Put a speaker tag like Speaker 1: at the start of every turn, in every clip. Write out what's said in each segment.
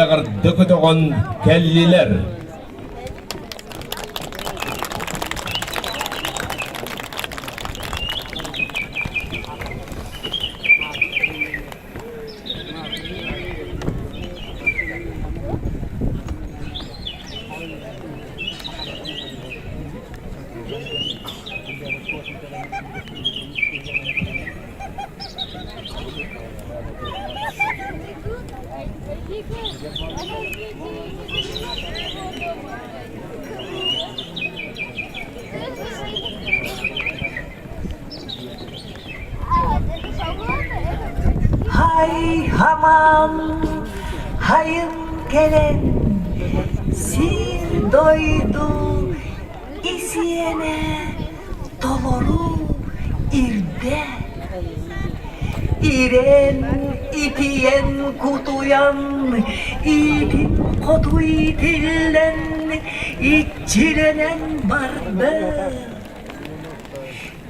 Speaker 1: Эҕэрдэ көтөҕөн кэллилэр.
Speaker 2: Һай хамам, хайым кэлэн, сир-дойду исиэнэ толору ирдэ. Ирэн, итийэн, кутуйан, иитин хоту иитиллэн, иччилэнэн барда.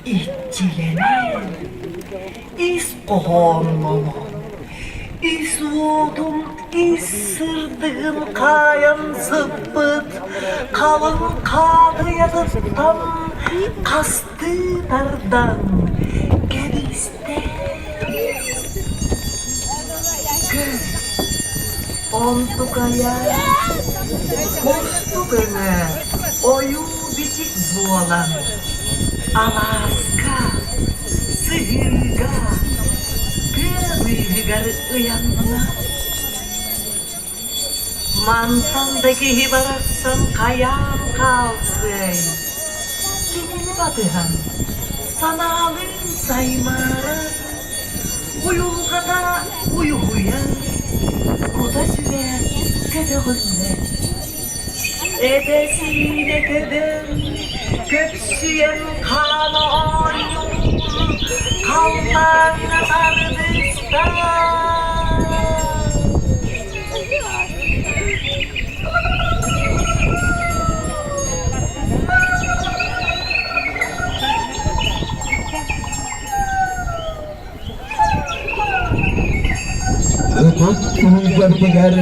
Speaker 2: Иччилэнэн, ис хоһооннонон, ис уотун, ис сырдыгын хаайан сыппыт халыҥ хаатыйатыттан хастыы тардан кэбистэ. Көр, онтукайа кустук өҥө ойуу-бичик буолан алааска, сыһыыга, тыа быыһыгар ыйанна. Мантан да киһи барахсан хайаан хаалсыай, кинини батыһан санаалыын саймаарар, уйулҕата уйуһуйар, кута-сүрэ көтөҕүллэр. Этэ-сиинэ көбөн, көпсүйэн хаана оонньуур, халлааҥҥа тардыстар.
Speaker 1: Ытык түһүлгэбитигэр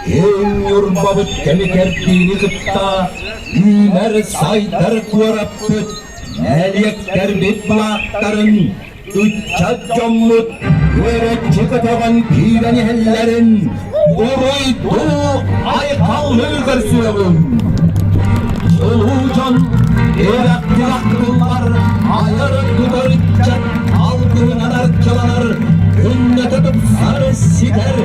Speaker 1: киэҥ Ньурбабыт кэми кэрдиини кытта үүнэр-сайдар куораппыт нэһилиэктэрбит былаахтарын ыччат дьоммут үөрэччи көтөҕөн киирэн иһэллэрин уруйдуу айхаллыы көрсүөҕүҥ. Чулуу дьон эрэхтик ахтыллар, айар тутар ыччат алгыһынан арчыланар, күннэтэ тупсар, ситэр,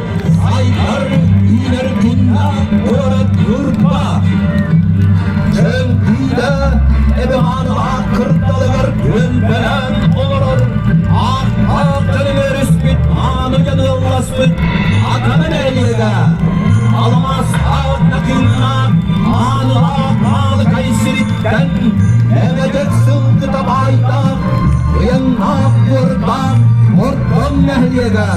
Speaker 1: сайдар, үүнэр күннээх куорат Ньурба. Чөҥкүүдэ эбэ маанылаах кырдалыгар түөлбэлээн олорор ааттаах дьону өрүспүт мааны дьон ыалласпыт Акана нэһилиэгэ Аламаастаах Накыыннаах маанылаах Маалыкай сириттэн Мэҥэдьэк сылгыта баайдаах Ыйаннаах Буордаах Мордон нэһилиэгэ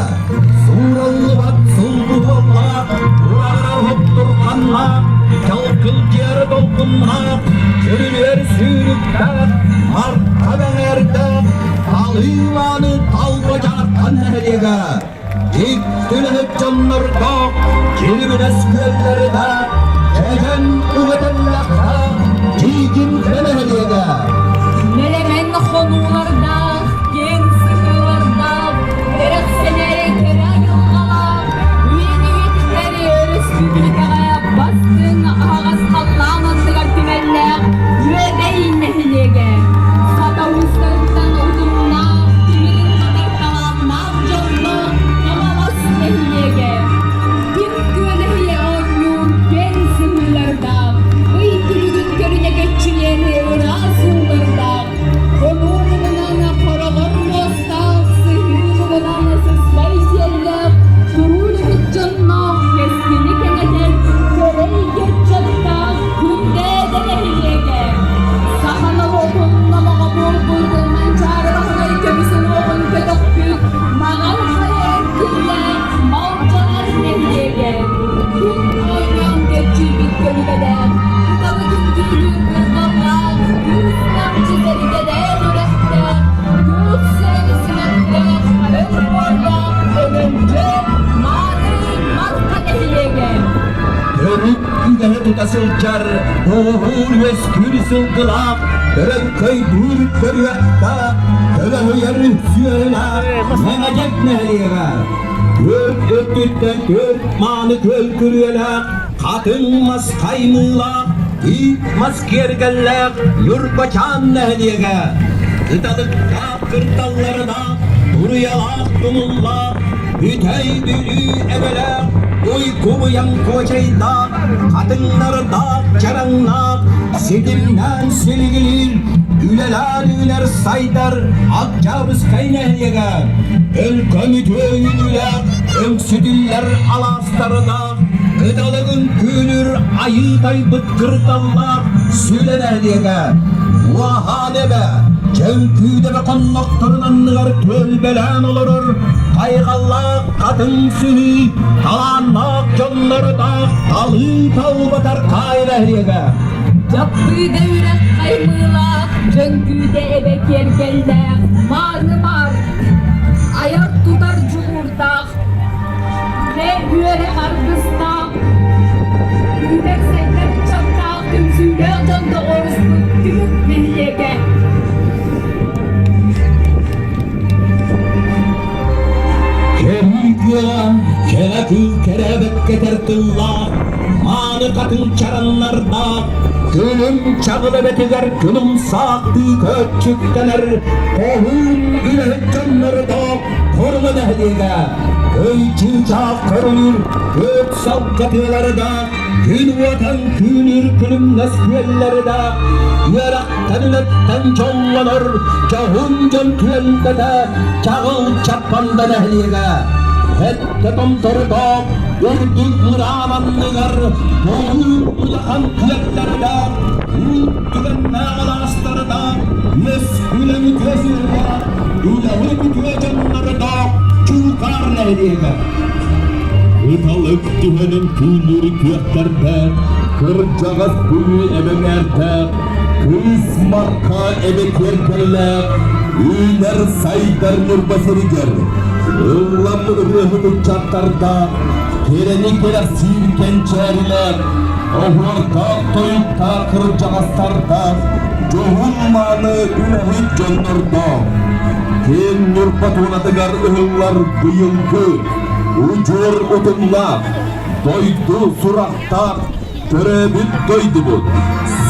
Speaker 1: Суураллыбат сулбутуоллаах Ураҕар уһуктурҕаннаах Дьалкылдьыар долгуннаах Дьүрүлүөр сүүрүктээх Марха бэҥээрдээх Талыылааны талба дьаархан нэһилиэгэ Дьиктилэһит дьоннордоох Дьирибинэс күөллэрдээх Дьэдьэн угэтэллэхтээх Дьиикин нэһилиэгэ
Speaker 3: Нэлэмэн хонуулардаах, киэҥ сыһыылардаах, кэрэхсэнэр кэрэ айылҕалаах, үйэни үйэтитэр өрөспүүбүлүкэҕэ бастыҥ аһаҕас халлаан анныгар түмэллээх Үөдэй нэһилиэгэ. Сата уустарыттан утумнаах, тимирин хатар талааннаах дьонноох Хаҥалас нэһилиэгэ. Күн күөлэһийэ оонньуур.
Speaker 1: үгэһи тута сылдьар, ууһуур үөскүүр сылгылаах, өрөҥкөйдүүр көрүөхтээх, төлөһүйэр сүөһүлээх Мэҥэдьэк нэһилиэгэ. Түөрт өттүттэн түөрт мааны күөл күрүөлээх, хатыҥ мас хаймыылаах, тиит мас киэргэллээх Ньурбачаан нэһилиэгэ. Кыталыктаах кырдаллардаах, туруйалаах тумуллаах, бүтэй Бүлүү эбэлээх, уйгу-быйаҥ куочайдаах, хатыҥнардаах чараҥнаах, ситимнээн силигилиир, үлэлээн үүнэр сайдар Октябрьскай нэһилиэгэ, өлгөм үтүө үүнүүлээх, өҥсүтүллэр алаастардаах, кыталыгын күүнүр айыы тайбыт кырдаллаах Сүлэ нэһилиэгэ, Уоһаан эбэ, Чөҥкүүдэбэ хоннохторун анныгар түөлбэлээн олорор хайҕаллаах хатыҥ сүһүй, талааннаах дьоннордоох талыы талбатар Хаай нэһилиэгэ.
Speaker 3: Дьаппыыда үрэх хаймыылаах, Дьөҥкүүдэ эбэ киэргэллээх, мааны маар, айар-тутар дьулуурдаах, Үлэ үөрэх аргыстаах, үүнэр-сайдар ыччаттаах түмсүүлээх дьон доҕоруспут түмүк нэһилиэгэ.
Speaker 1: Кэрии күөҕэ, кэрэ кыыл кэрээбэккэ этэр тыллаах, мааны хатыҥ чараннардаах, күлүм чаҕыл эбэтигэр күлүм саахтыы көччүктэнэр, хоһуун үлэһит дьоннордоох Хорула нэһилиэгэ, көй чыычаах көрүлүр көт салга тыалардаах, күн уотан түүнүр күлүмнэс күөллэрдээх, үөрэхтэн үлэттэн дьоллонор дьоһун дьон түөлбэтэ чаҕыл Чаппанда нэһилиэгэ. Сэттэ томтордоох үрдүк мыраан анныгар толуу улахан күөллэрдээх, уу түгэннээх алаастардаах, үөс күлэҥ үтүө сүрдээх, үлэһит үтүө дьоннордоох Чуукаар нэһилиэгэ. Ыталык түһэнин түүнүр күөхтэрдээх, кырдьаҕас күнү эбэҥээрдээх, кыыс Марха эбэ киэргэллээх, үүнэр сайдар Ньурба сиригэр, ыллам ырыаһыт ыччаттардаах, кэрэни кэрэхсиир кэнчээрилээх, оһуордаах тойуктаах кырдьаҕастардаах, дьоһун мааны үлэһит дьоннордоох. Киэҥ Ньурба туонатыгар ыһыллар быйылгы удьуор утумнаах, дойду сурахтаах төрөөбүт дойдубут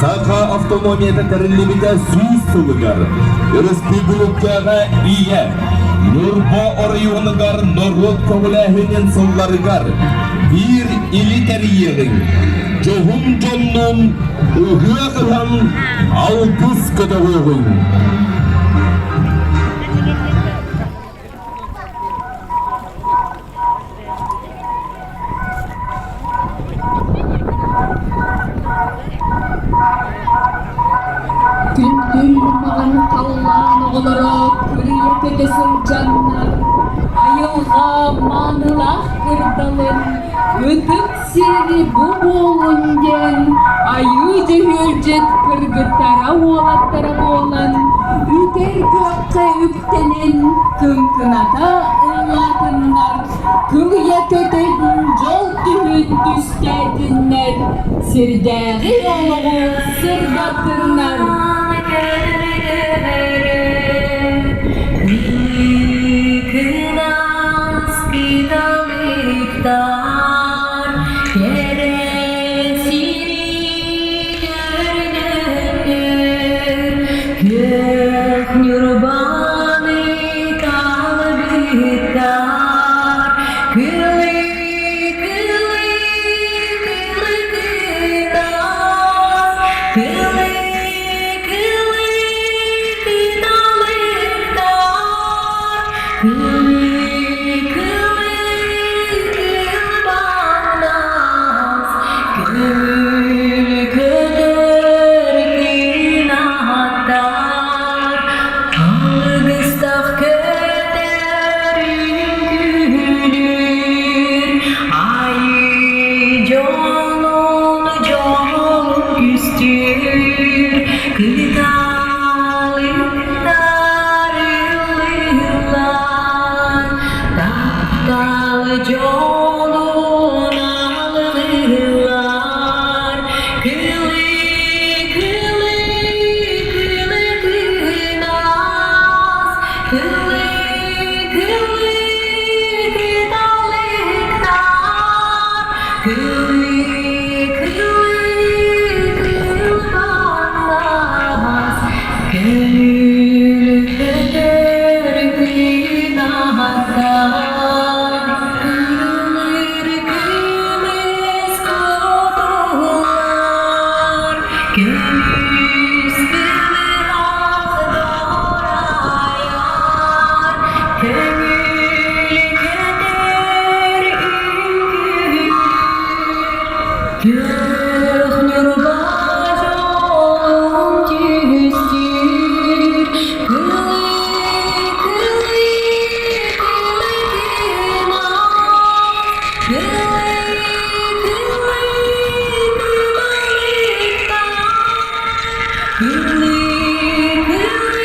Speaker 1: Саха автономията тэриллибитэ 100 сылыгар өрөспүүбүлүкэҕэ Ийэ Ньурба оройуонугар норуот көҕүлээһинин сылларыгар биир или тэрийиэҕиҥ, дьоһун дьоннуун ыһыах ыһан алгыс көтөҕүөҕүҥ.
Speaker 3: Күндүл маҕан халлаан оҕолоро кырыйа көтө сылдьаннар, айылҕа маанылаах кырдалын, ытык сири бу буолун диэн айыы дьөһүөлдьүт кыргыттара уолаттара буолан, үтэр күөххэ үктэнэн кыҥкыната ыллаатыннар, кылыйа көтөн дьол түһүн түстээтиннэр, сирдээҕи олоҕу сырдатыннар.
Speaker 2: Күөх Ньурбаны талбыттар, Кылы, кылы, кылы кытас, Кылы, кылы. Күөх Ньурба дьолун түстүүр, Кылы, кылы, кылы кынат, Кылы, кылы, кымалыктаах, Кылы, кылы, кылманнас, Көл көтөр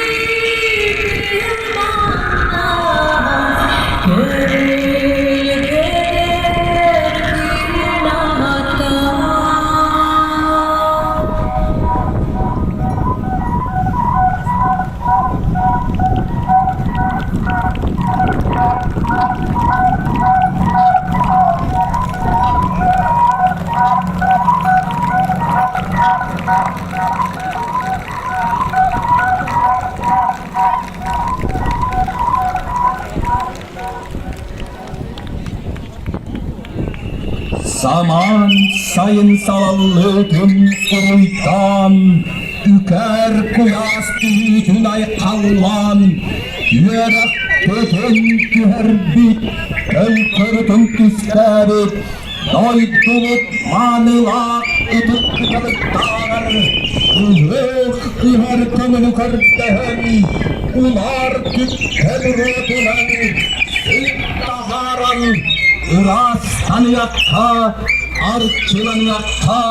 Speaker 2: кынаттаах.
Speaker 1: Самаан сайын салаллыытын уруйдаан, үкэр куйаас түүтүн айхаллаан, үөрэх көтөн түһэрбит, төлкөрүтүн түстээбит, дойдубут маанылаах ытык кыталыктааҕар ыһыах ыһар көҥүлү көрдөһөн, улаар түптэн уруотунан сыт таһааран, ыраастаныахха, арчыланыахха,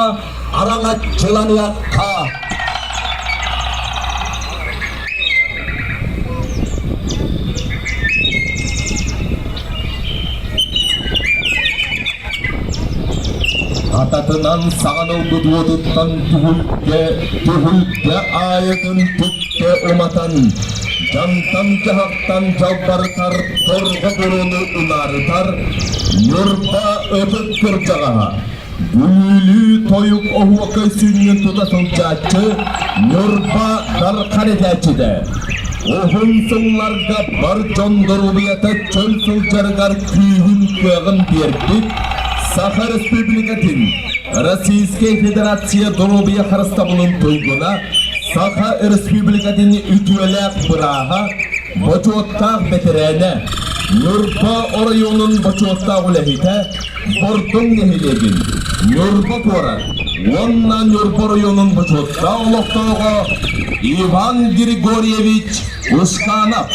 Speaker 1: араҥаччыланыахха. Ататынан саҕан ылбыт уотуттан түһүлгэ, түһүлгэ аайытын түптэ уматан, дьантан-дьаһахтан дьалбарытар торҕо буруону унаарытар Ньурба ытык кырдьаҕаһа, Бүлүүлүү тойук оһуокай сүнньүн тута сылдьааччы Ньурба Дархан этээччитэ. Уһун сылларга бар дьон доруобуйата чөл сылдьарыгар күүһүн-кыаҕын биэрбит Саха Республикатын Российскай Федерация доруобуйа харыстабылын туйгуна, Саха Республикатын үтүөлээх бырааһа, бочуоттаах бэтэрээнэ, Ньурба оройуонун бочуоттаах үлэһитэ Бордоҥ нэһилиэгин Ньурба куорат уонна Ньурба оройуонун бочуоттаах олохтооҕо Иван Григорьевич Ушканов.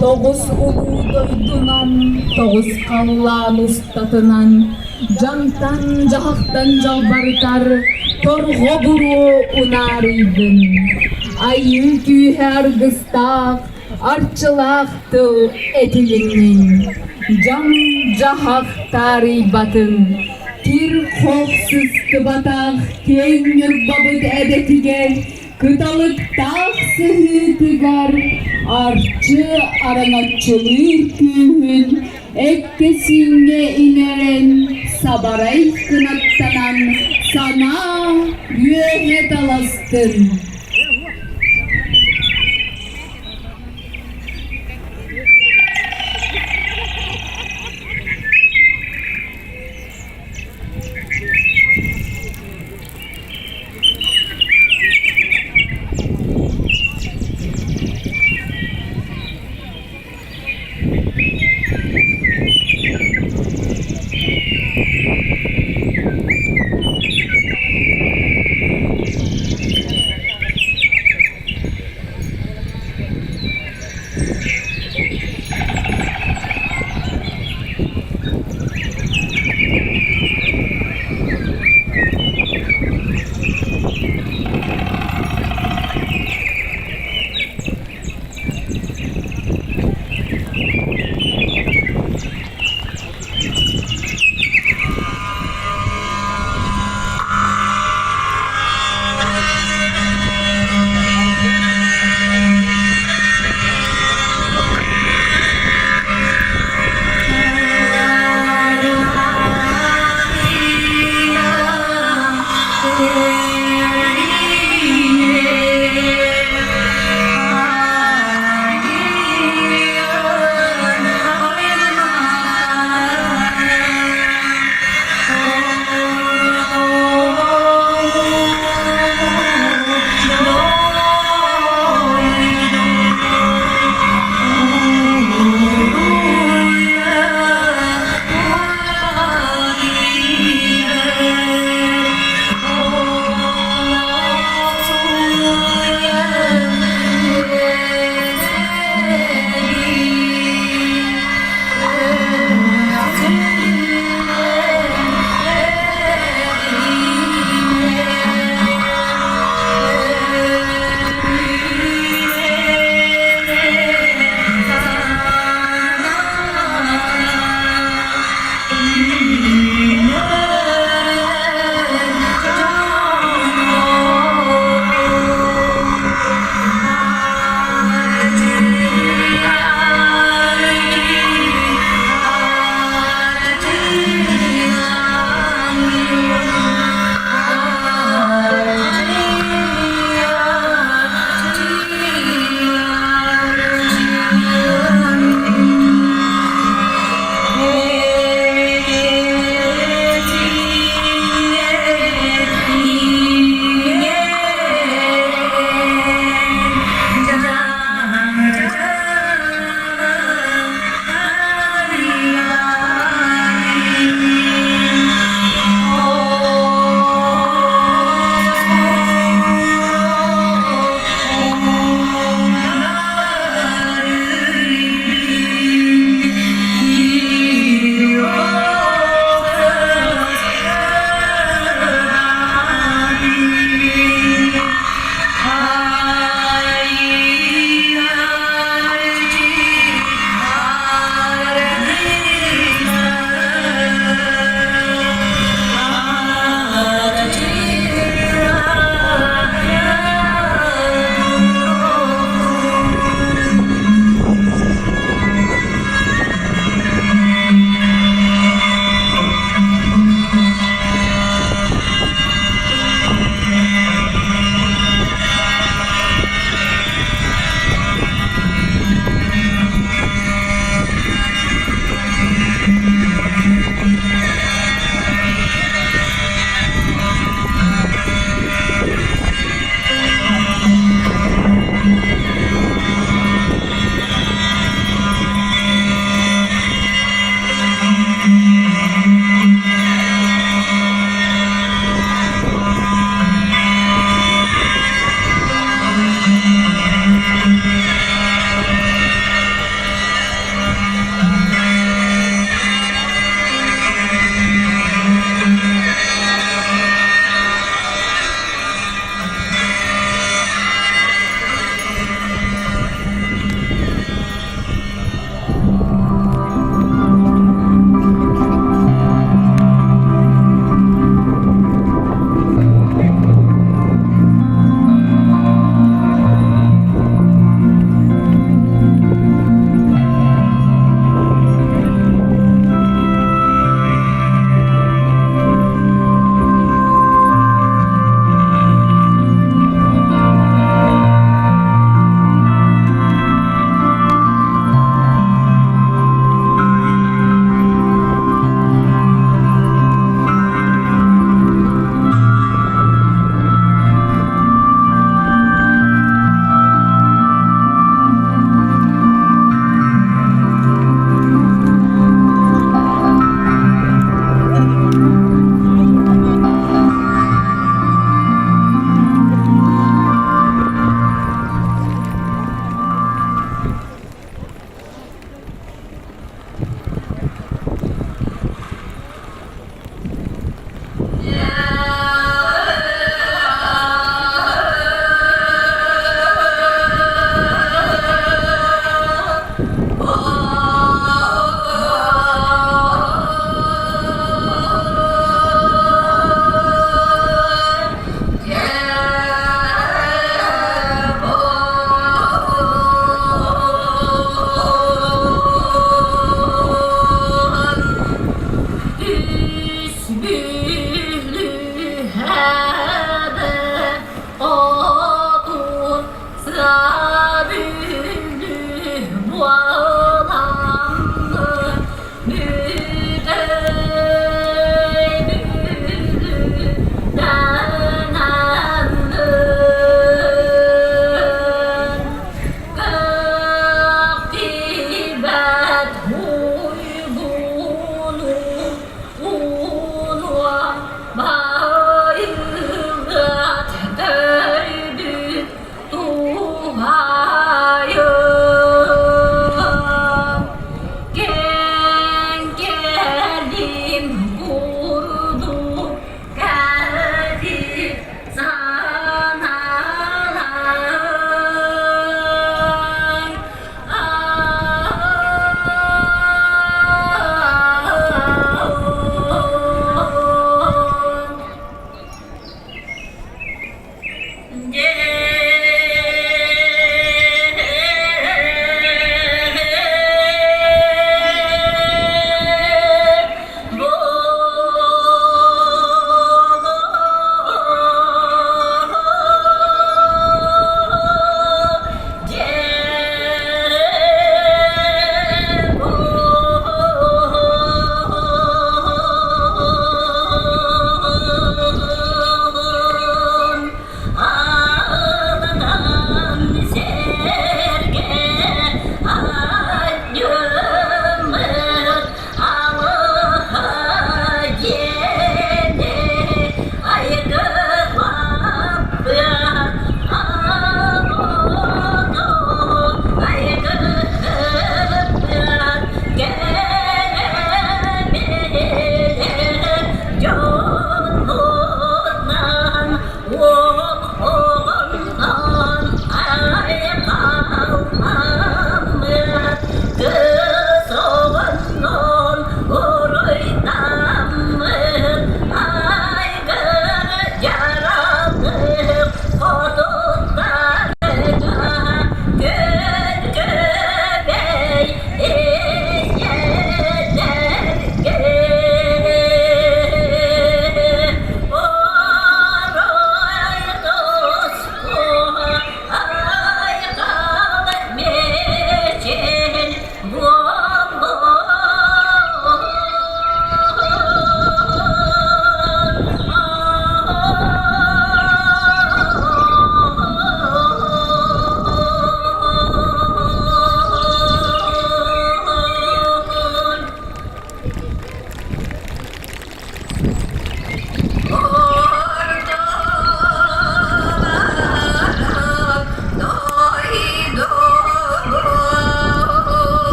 Speaker 3: Тоҕус улуу дойдунан, тоҕус халлаан устатынан, дьантан-дьаһахтан дьалбарытар торҕо буруо унаарыйдын. Айыы күүһэ аргыстаах, арчылаах тыл этилиннин. Дьаҥ-дьаһах таарыйбатын, кир-хох сыстыбатах киэҥ Ньурбабыт эбэтигэр. Кыталыктаах сыһыытыгар Арчы араҥаччылыыр күүһүн эккэ-сииҥҥэ иҥэрэн, сабарай кынаттанан санаа үөһэ таластын.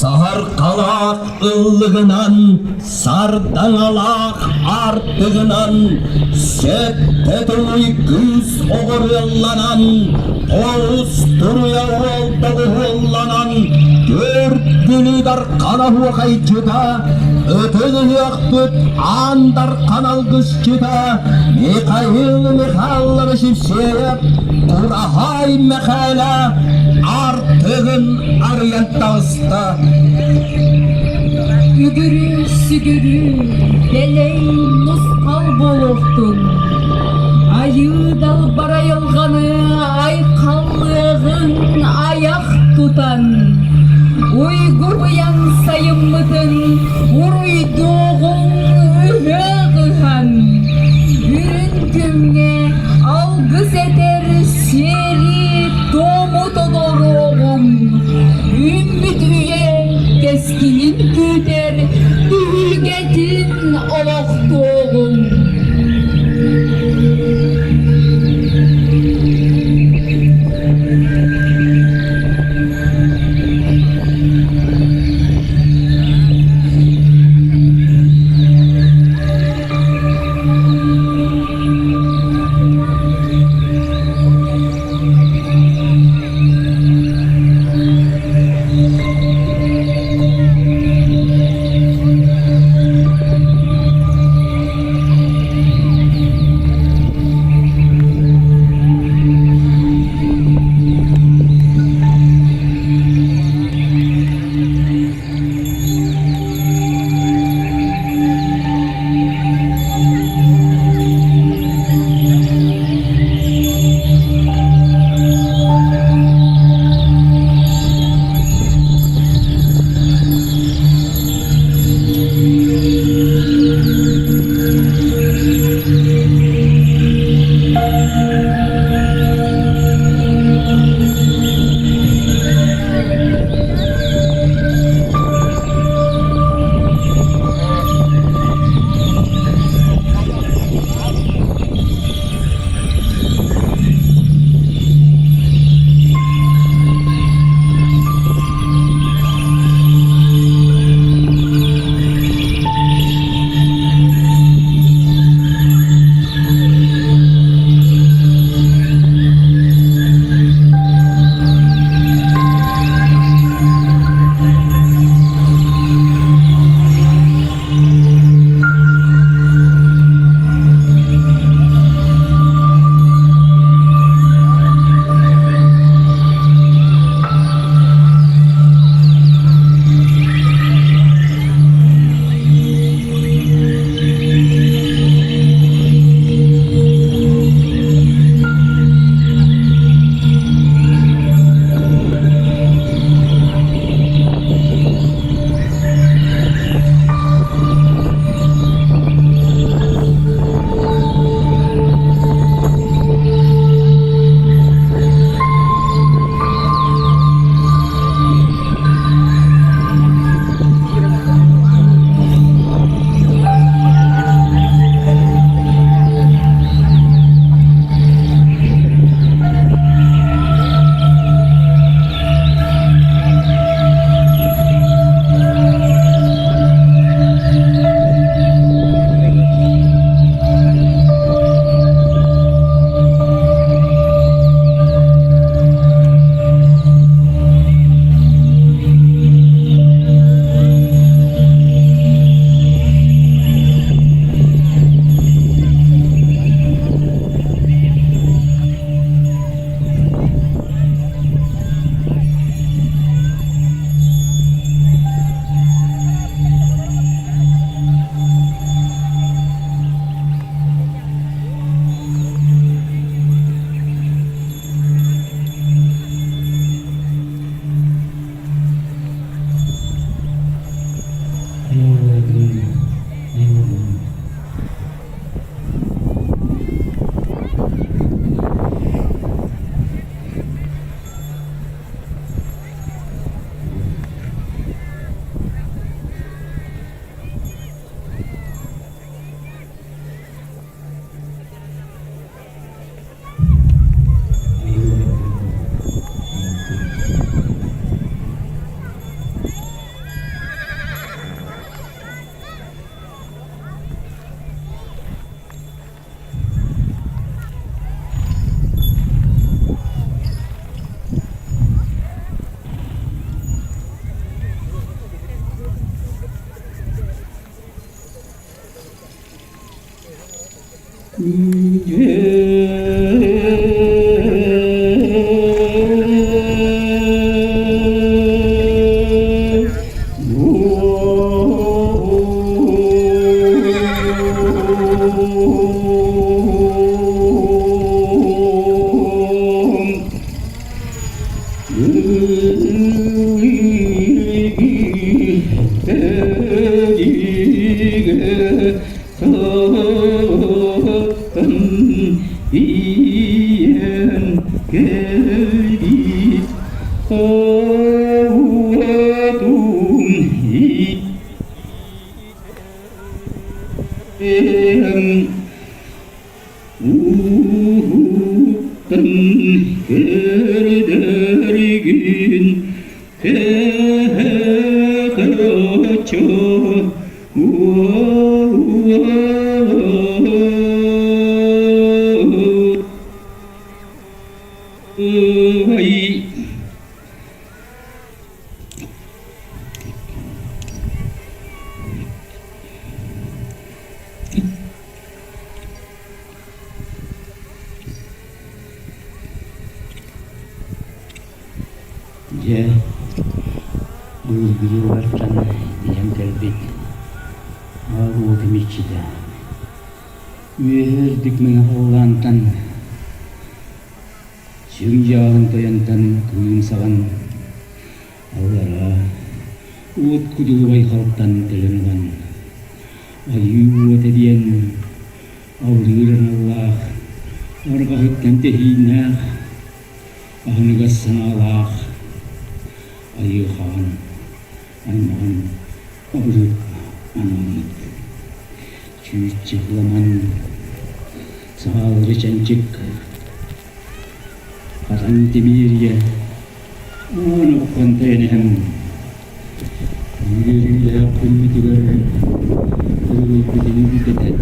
Speaker 1: Саһархалаах ыллыгынан, сардаҥалаах аартыгынан, сэттэ туруй кыыс оҕуруолланан, тоҕус туруйа уол доҕуһуолланан, түөрт күнү дархан оһуохайдьыта, ытык ыһыахпыт аан дархан алгысчыта Михаил Михайлович Евсеев Кураһаай Мэхээлэ аартыгын арыйан таҕыста.
Speaker 2: Үгүрү сүгүрү дэлэй нусхал буолуохтун, айыы далбар айылҕаны айхаллыаҕыҥ айах тутан, уйгуруйан сайыммытын уруйдуоҕуҥ ыһыах ыһан, үрүҥ күҥҥэ алгыс этэр сиэри-туому толоруоҕуҥ, үүммүт үйэ кэскилин күүтэр түһүлгэтин олохтуоҕуҥ.
Speaker 1: Кэлбит уотум Уһуктан көрдөргүн кэһэ-кочо Ой. Дьэ, былыргы дьыллартан тиийэн кэлбит аал уотум иччитэ Үөһэ үрдүк мэҥэ халлаантан сүҥ дьаалын тойонтон кыым саҕан аллараа уот кудулу байҕалтан төлөн ылан айыы уота диэн аллыыр аналлаах арҕаһыттан тэһииннээх аһыныгас санаалаах айыы хаан аймаҕын абырыырга анаммыт чүүччэхламан саалыры чанчык хатан тимииргэ аан оххон тайаныһан үөрүүлээх күммүтүгэр өрөгөйбүтүн бүтэтэн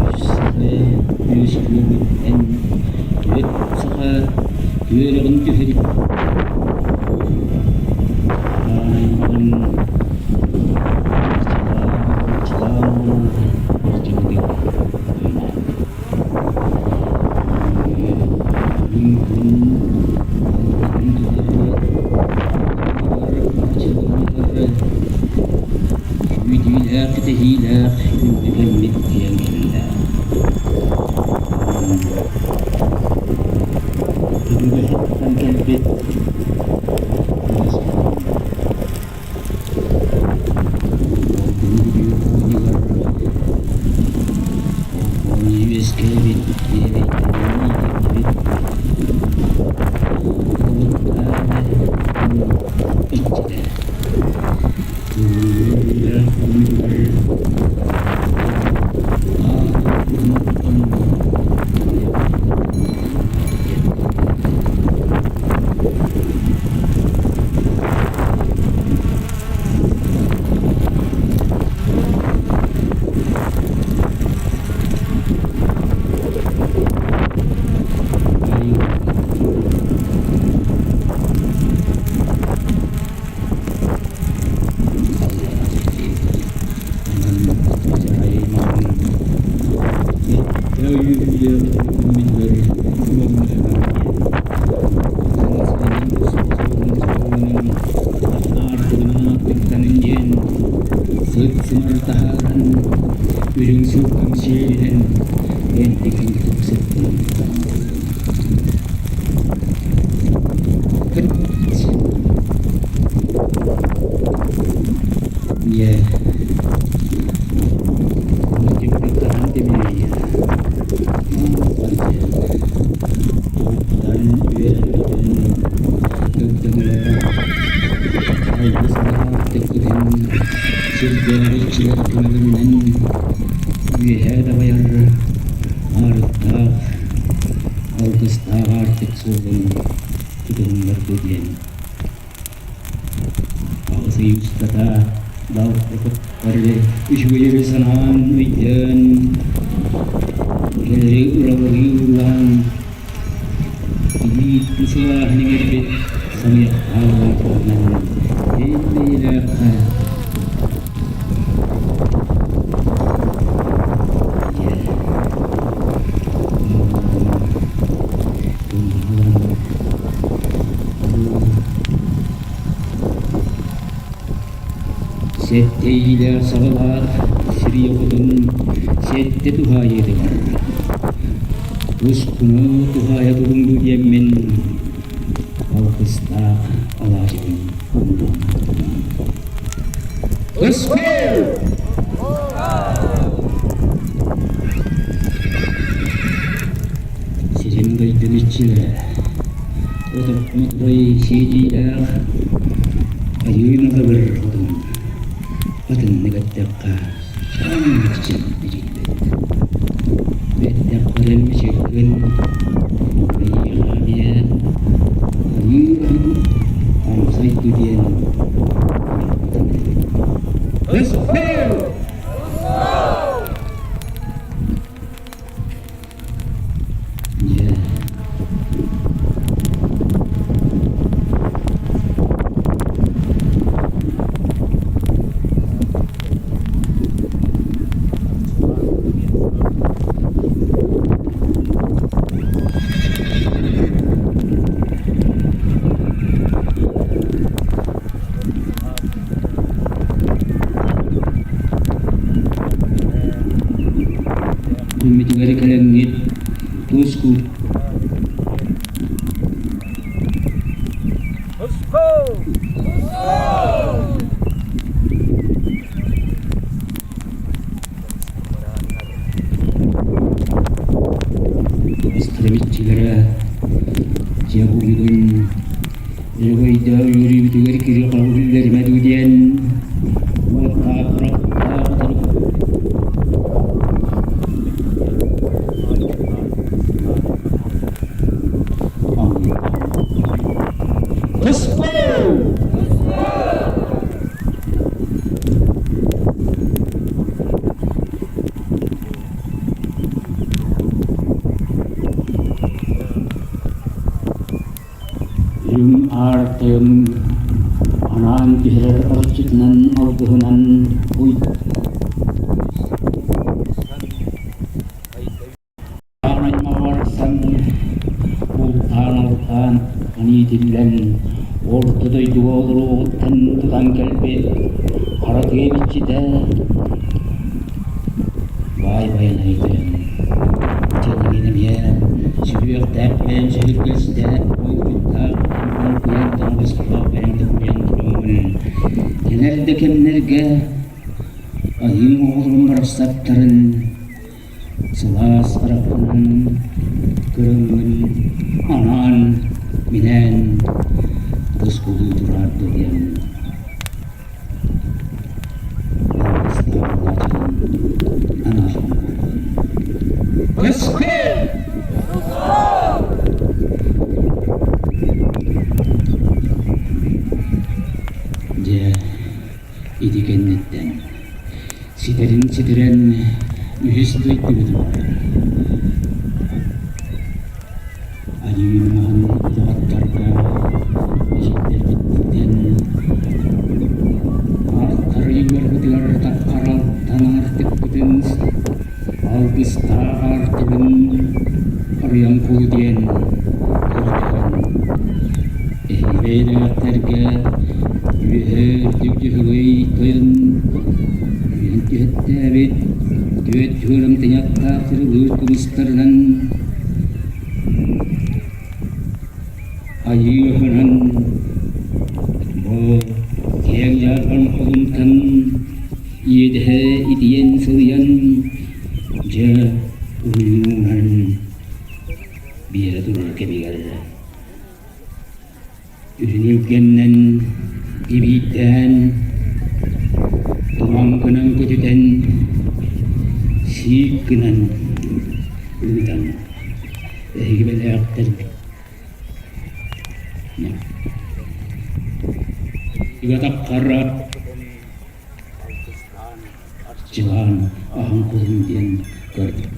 Speaker 1: үс саха үөскүөҕүттэн түөрт саха түөрэҕин түһэрин Аан аймаҕын арчылаан оҥорор ырдьыгытык тойоно. Күн алгыһын тухары арчыланар күүтүүлээх кэтэһиилээх күндү кэммит тиийэн кэллэ. Өбүгэһиттэн кэлбит Үөскээбит иэдэйдэрин иччитэ Сыт-сымар таһааран, үрүҥ сылгым сиэлинэн энтигин тупсуттун. Ийэ Тимиртан тимириэ Туһуттан үөрэн Төгдөҥөлөөн Айгы санаа тыккытын Сирдээҕи иччилэр көмөлөрүнэн Үөһээ дабайар Аарыктаах Алгыстаах аартык суолун тутуһуннарда диэн Аҕыс ый устата балтыкыттары үчүгэйи санаан өйдөөн, кэлэри ыралыы ыллаан, илиитин сылааһын иҥэрбит саҥыйахтаах туһунан ил-эйэлээххэ Сэттэ иилээх-саҕалаах сирийэ хотун сэттэ туһаайыытыгар Тускуну туһаайа туруҥ дуу диэммин алгыстаах алаадьыбын ууран Успел! Сири Илин дойдум иччилэрэ, отоппут сиэтиилээх айыы мөҕөбөр хотун, атыннык эттэххэ, аан бичирбит. Бэттэх көрөн мичиккин, эйиэхэ эмиэ айыы амсайду диэн Let's Дьэ Күммүтүгэр кэлэҥҥит тус-кут Истребиччилэрэ дьиэ бугун өрөгөйдөөх үөрүүбүтүгэр кири-хоҕу биллэримэ дуу диэн уоттаах Үрүҥ аар тойон анаан түһэрэр арчытынан алгыһынан аймаҕарсан бултаан-алтаан иитиллэн орто дойдуга олоруоҕуттан тутан кэлбит хара тыа иччитэ Баай Байанай тойон дьэлигин эмиэ сүһүөхтээх бэйэм сүһүргэстээх буолбуттаах куйан тоҥоҕостолоох бэйэм да куйан тураммын кэлэр да кэмнэргэ айыым оҕолорум барахсаттарын сылаас харахпынан көрөммүн анаан минээн тускулуу тураарды диэн Дьэ, ити кэнниттэн ситэрин ситэрэн үһүс дойдубутугар Айыы маһын удаҕаттарга эчэйдэрбититтэн артарыйыарбытыгар таххаралтан артыкпытын алгыстаах аартыгын арыйан кулу диэн көрдөһөн эһиги үөһэ үрдүк дьөһөгөй тойон үөн түһэттээбит түөт түөрүм тыйаттаах тырылыыр кымыстарынан Айыыһынан бу киэҥ дьаарбаҥ холумтан иэдэһэ итийэн сылыйан дьэ уһуйуунан биэрэ турар кэмигэр Үрүҥүлгэннэн ибиирдээн, туман гынан көтүтэн, сиик гынан ыытан эһиги бэлээхтэр Игатаххара арчылаан аһын кулун диэн көрдүм.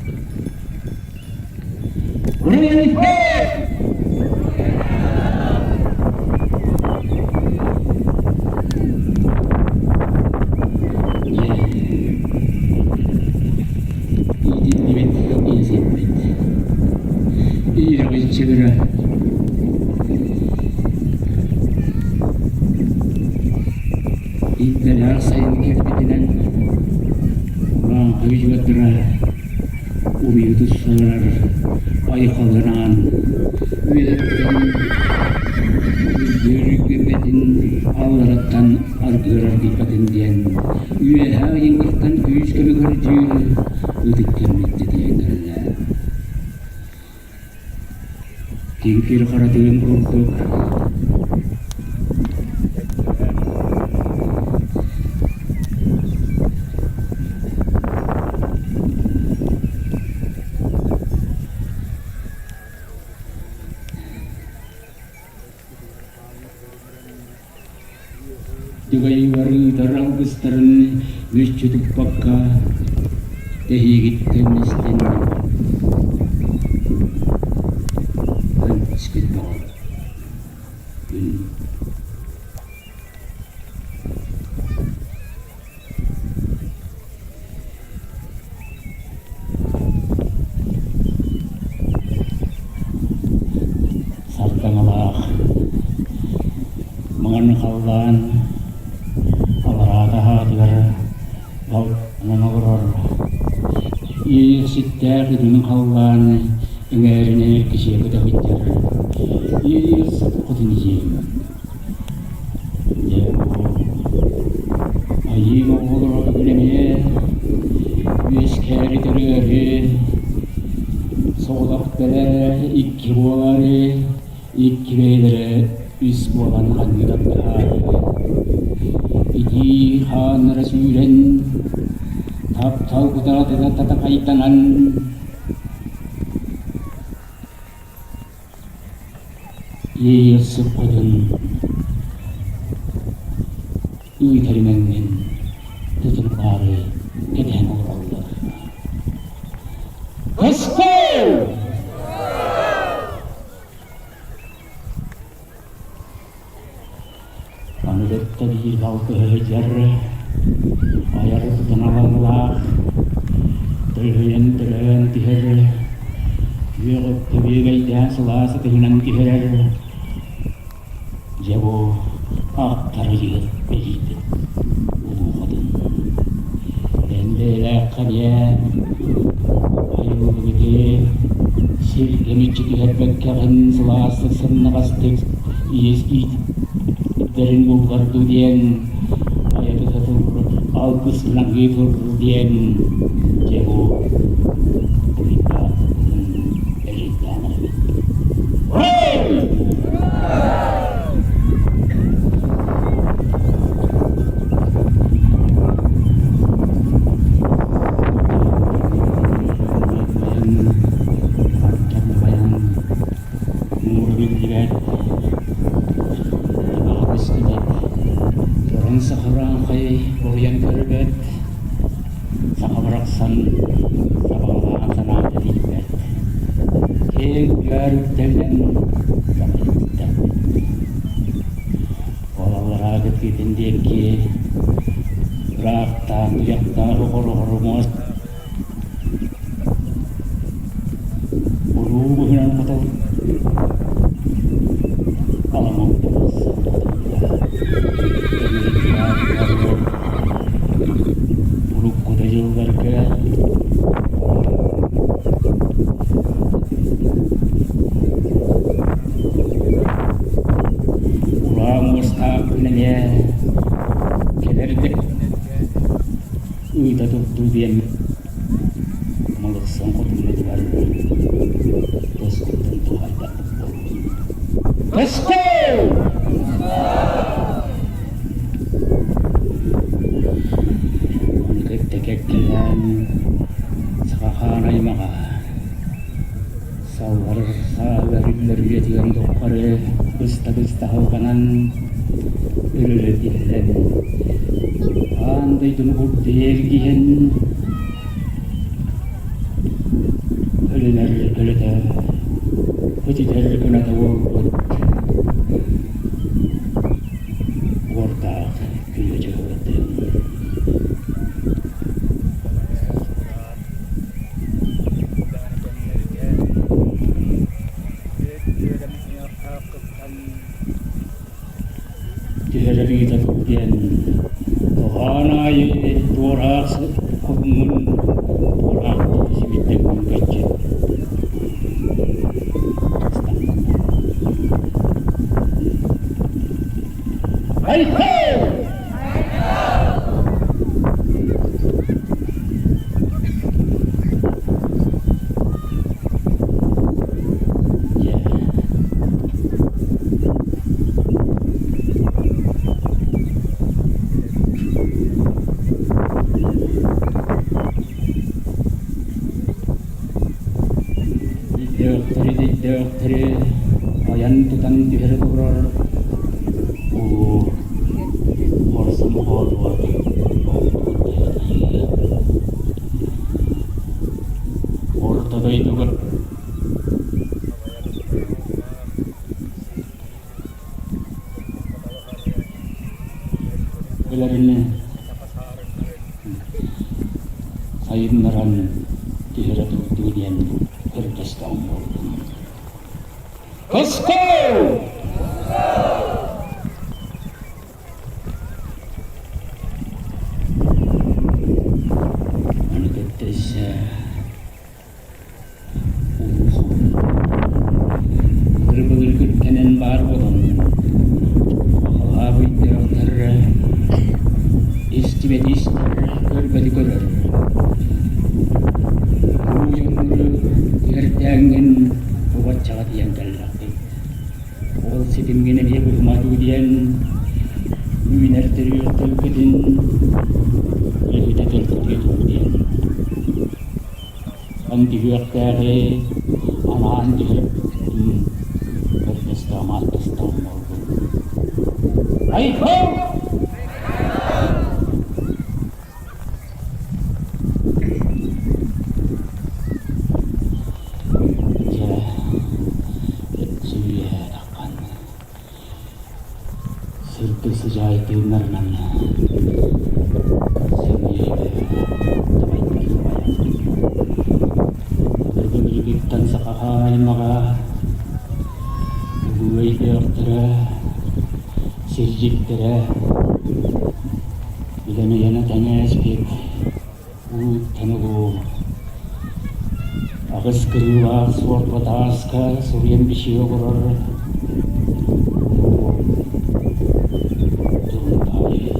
Speaker 1: Иитиллибит иэсиппит. Иирэҕиччилэрэ Иитэлээх сайын кэлбитинэн урааҥхай дьыбардара уруйу туссаларар айхалланаан үөһэттэн үргүөр-үргүөппэтин аллараттан аргыар-аргыйбатын диэн үөһээ ыйыҥҥыттан күүс-көмө көрдүүр ытык кэммит тиийэн кэллэ. Киҥкир харатыын курдук Дыгайыгар ыытар алгыстарын мүччү туппакка тэһиигиттэн истэн Ынчык бөҕө күн Сардаҥалаах маҥан халлаан аллараа таһаатыгар балтанан олорор иэйиэхситтээх үрүҥ халлаан эҥээринэн кисиэ көтөҕүттэр иэйиэхсит хотун ийэм Дьэ бу айыы оҕолоро бүгүн эмиэ үөскээри төрөөрү, соҕотох бэрэ икки буолаары, икки бэйэлэрэ үс буолан ханыы тардыһаары, итии хааннара сүүрэн, таптал кутаатыгар татахайданан Иэйиэхсиппытын ыытарымэҥҥин тутуллаары кэтэһэн олороллор. Let's go! Аны кытта биир балтыһа сылдьар айар тутан төлөһүйэн төлөөн түһэр күөх өттө бүөбэйдээн сылаас ытыһынан түһэрэр дьэ бу аттары дьиһэр эдьиийбит улуу хотун эн бэйэлээххэ диэ айыллыбыты сиргэ мүччү түһэрбэккэҕин сылаастык сымнаҕастык иэс иитэрин булларду диэн айа тута тур алгыскын аһыы тур диэн дьэ бу буруйдаахпытын эрэйдээн эрэбит. Муҥура биллибэт, табаҕа көстүбэт, туран сахарааҥхай балыйан көрбөт, саха барахсан сабаҕалаан санаата тиийбэт, киэҥ куйаар үрдэлинэн дьалайбыттар. Ол аллараа кытыытын диэки ыраахтаах туйахтаах оҕор-оҕор муос Уруу быһынан хотол Уруккута дьылларга Ураа муостаахпын эмиэ кэлэрдик ыыта турдуу диэн Малыксан хотуннатыгар тоскуттан туһайдахпыт буоллун. Тоску! Ону кытта кэккэлээн саха хаан аймаҕа саллар саалар үллэр үйэтигэр тухары быста-быста халҕанан өрөрө тиллэн аан дойдуну курдуйа эргийэн Өлүнэр көлөтө, көтүтэр кыната буолбут уордаах күлүө дьыалатын. Түһэрэр ыытабыт диэн хоһоон аайы туораах хотуҥҥун туораах симиттэн күҥкэччи Айхал! Үтүөйдэөхтэри айан-тутан түһэрэ турар улуу хорсун хоодуот Орто дойдуга өлөрүн сайыннаран түһэрэ турдуу диэн көрдөстөҕүм буоллун. Кыску! Аны кытта Былыр-былыргыттан баар буолан, халаабыйдыахтар, истибэти истэр, көрбөтү көрөр. Улуу дьоннору түһэртээҥҥин убаччаҕа тиийэн кэллэхпит. Ол ситимҥин эмиэ быһыма дуу диэн үүнэр төрүөх төлкөтүн үлэһитэ төлкөтүө дуу диэн. Эн түһүөхтээҕи анаан түһэрбин көрдөстөҕүм-ааттастаҕым буоллун. Айхал! Дьэ, сүүйэ таххан Сырдык сыдьаай тыыннарынан сэниэйдэ табайдар табайар. Былыр-былыргыттан саха аймаҕа улуу өйдөөхтөрө, сирдьиттэрэ билэн-уйана тэҥээспит улууттан улуу аҕыс кырыылаах суорба тааска суруйан бичигэ олорор улуу Турунтаайы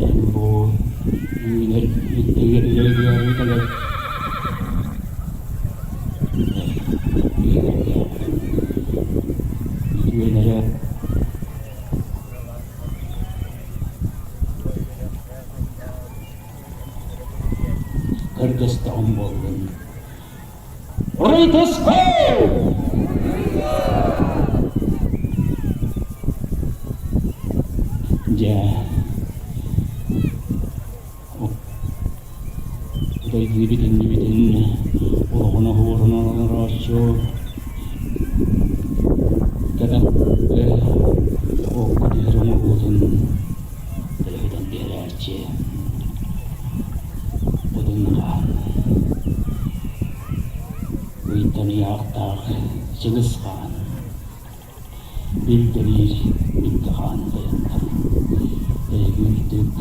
Speaker 1: Эн бу үүнэр үйэлэр кэлэр үйэлэргэ үтүөлэрэ Көрдөстөҕүм буоллун. Уруй-туску! Дьэ, дойдубут иннибитин олоҕун оһуорун олорооччу кэтэх окко түһэр оҥоһуутун төлөһүтэн биэрээччи Одун хаан ыйтан ыйаахтаах Чыгыс хаан Билгэлиир билгэ хаан тойоттор Эһиги үрдүк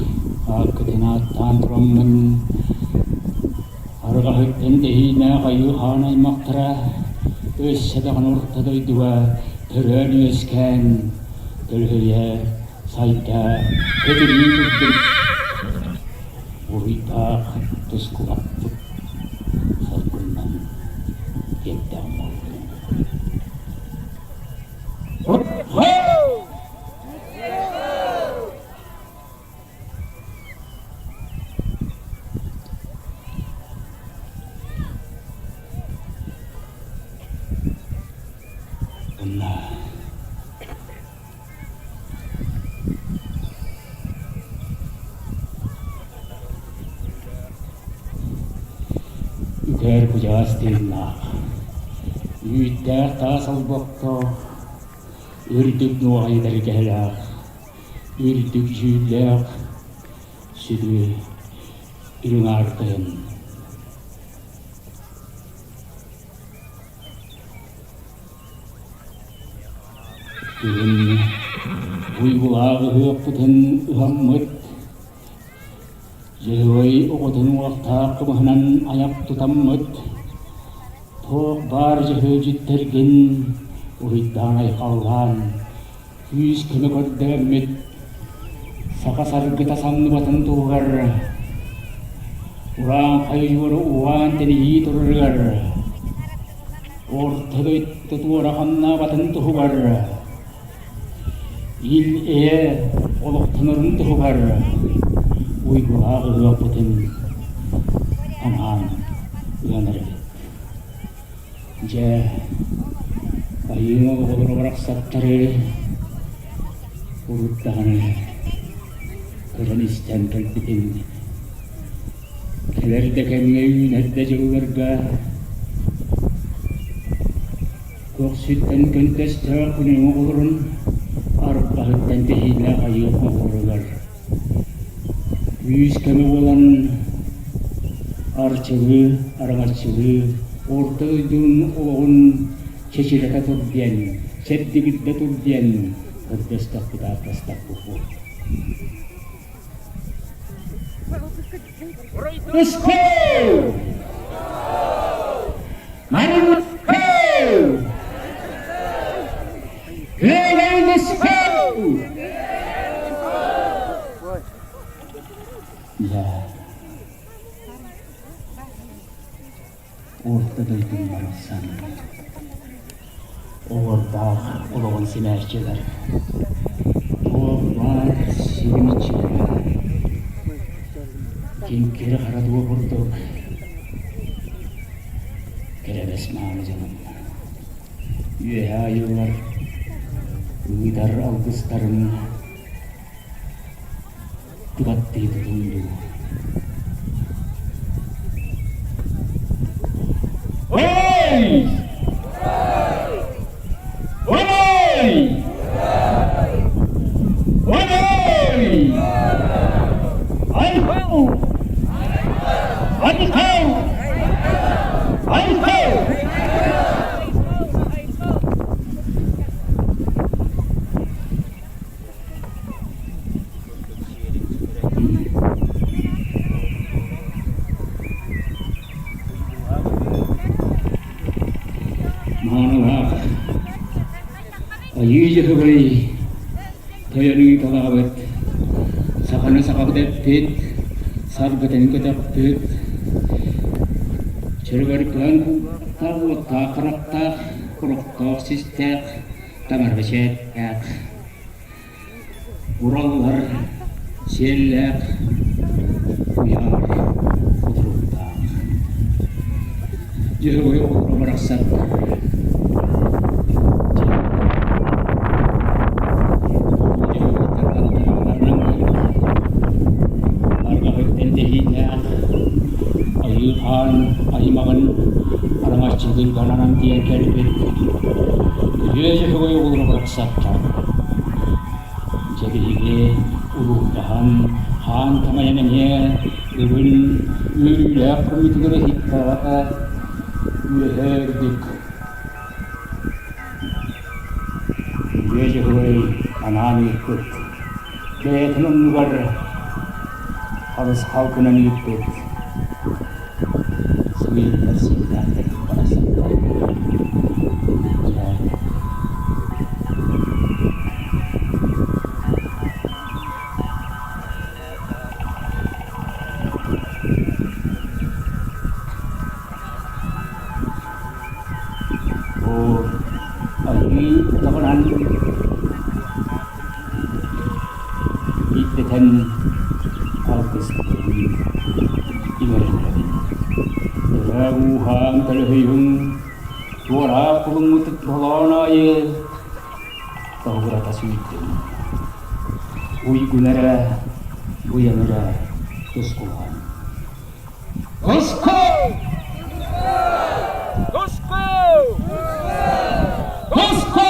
Speaker 1: ааккытын ааттаан тураммын арҕаһыттан тэһиинээх айыы хаан аймахтара өссө даҕаны орто дойдуга төрөөн-үөскээн төлөһүйэ сайда кэтирии турдун буруйдаах тускулаппыт соргуннан тиэрдэҕим буоллун. Үкэр куйаас тыыннаах, үүттээх таас олбоххо үрдүк нуоҕай бэргэһэлээх, үрдүк дьүүллээх сүдү үрүҥ аар тойон. Күһүн уйгулаах ыһыахпытын ыһаммыт, Дьөһүөй оҕотун уохтаах кымыһынан айах тутаммыт, туох баар дьөһүөдьүттэргин уруйдаан-айхаллаан, күүс-көмө көрдөөммүт, саха саргыта самныбатын туһугар урааҥхай ойууру уһаан тэнийии турарыгар Орто дойду туора хамнаабатын туһугар, ил-эйэ олохтонорун туһугар уйгулаах ыһыахпытын анаан ыанар эбит. Дьэ, айыы оҕолоро барахсаттары урут даҕаны көрөн-истэн кэлбитим. Кэлэр да кэмҥэ үүнэр да дьылларга көхсүттэн көнтөстөөх күнүҥ оҕолорун арбаһыттан тэһиилээх айыы оҕолоругар Күүс-көмө буолан арчылыы, араҥаччылыы, орто дойдун олоҕун чэчирэтэ тур диэн, чэбдигирдэ тур диэн көрдөстөхпүт, ааттастахпыт буолуо. Ускул! Марускул! Күөгэйдискул! Дьэ, орто дойдум барахсан оҕордаах олоҕун симээччилэр, туох баар сирин иччилэрэ, киҥкир хара дуо курдук кэрэбэс мааны дьонум үөһэ айыллар ыытар алгыстарын тыгаттыы тутун дуу. Ой! Ой! Ой! Айхал! Айхал! Айхал! Маанылаах Айыы Дьөһөгөй тойонуй талаабыт, саханы сахабыт эппит, саргытын көтөхпүт, чөргөркөөн кууптаах уоттаах харахтаах, курохтоох систээх, таҥара бэчээттээх, Ураллар сиэллээх, куйаар кутуруктаах. Дьөһөгөй оҕолоро барахсаттар. Арҕаһыттан тэһииннээх айыы хаан аймаҕын араҥаччылыырга ананан тиийэн кэлбит Үтүө Дьөһөгөй оҕолоро барахсаттар. Дьэ биһиги улуурдаһан, хаан тамайан эмиэ бүгүн үөрүүлээх күммүтүгэр иһиттэҕэ үөһэ үрдүк Үтүө Дьөһөгөй анаан ыыппыт, бэйэтин оннугар харысхал гынан ыыппыт сымыйыттар сиэллээхтэр барахсаттар. Дьэ, бу айыы утаҕынан Биирдэтэн алгыстыыбын, иҥэрэллэбин. Өрөө ууһаан төлөһүйүҥ, туораах кулуҥҥут толоон аайы тоһугурата сүүрдүм. Уйгун эрэ, уйан эрэ тускулаан. Туску! Туску! Туску!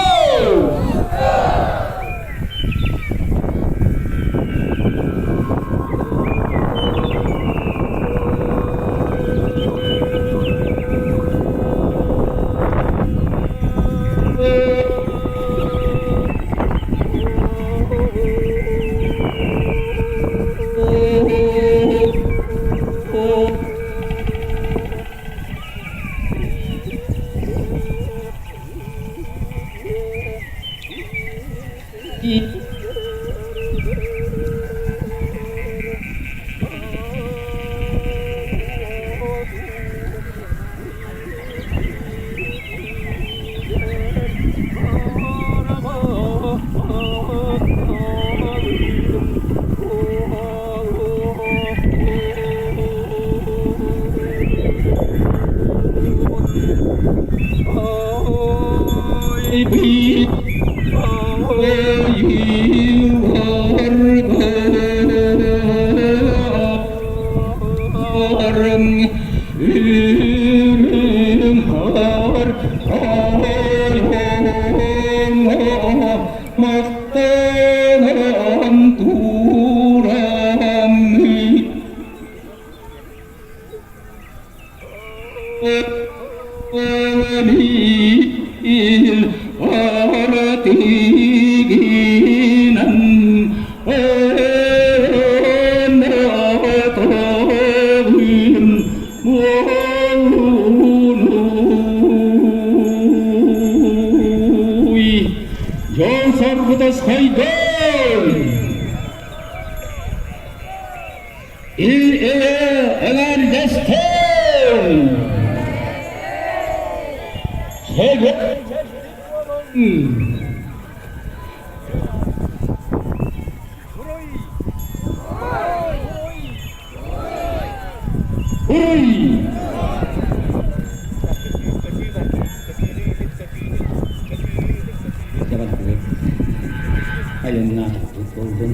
Speaker 1: Махтанан тураммыт Аратыгынан Анатолын Уолунуй Дьон соргута сайдан! Ил-эйэ эҥэрдэстэн! Уруй! Айаннаахпыт буоллун.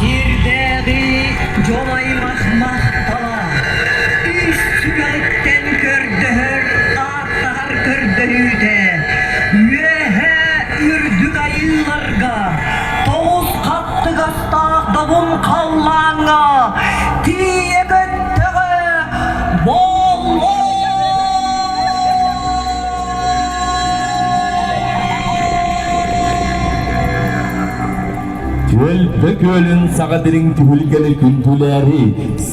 Speaker 4: Сирдээҕи дьон аймах махтала, ис сүрэҕиттэн көрдөһөр, ааттаһар көрдөһүүтэ, үөһээ үрдүк айыыларга, тоҕус хаттыгастаах добун халлааҥҥа тиийэ көттөҕө буоллун!
Speaker 5: Түөлбэ күөлүн саҕа дириҥ түһүлгэни күндүлээри,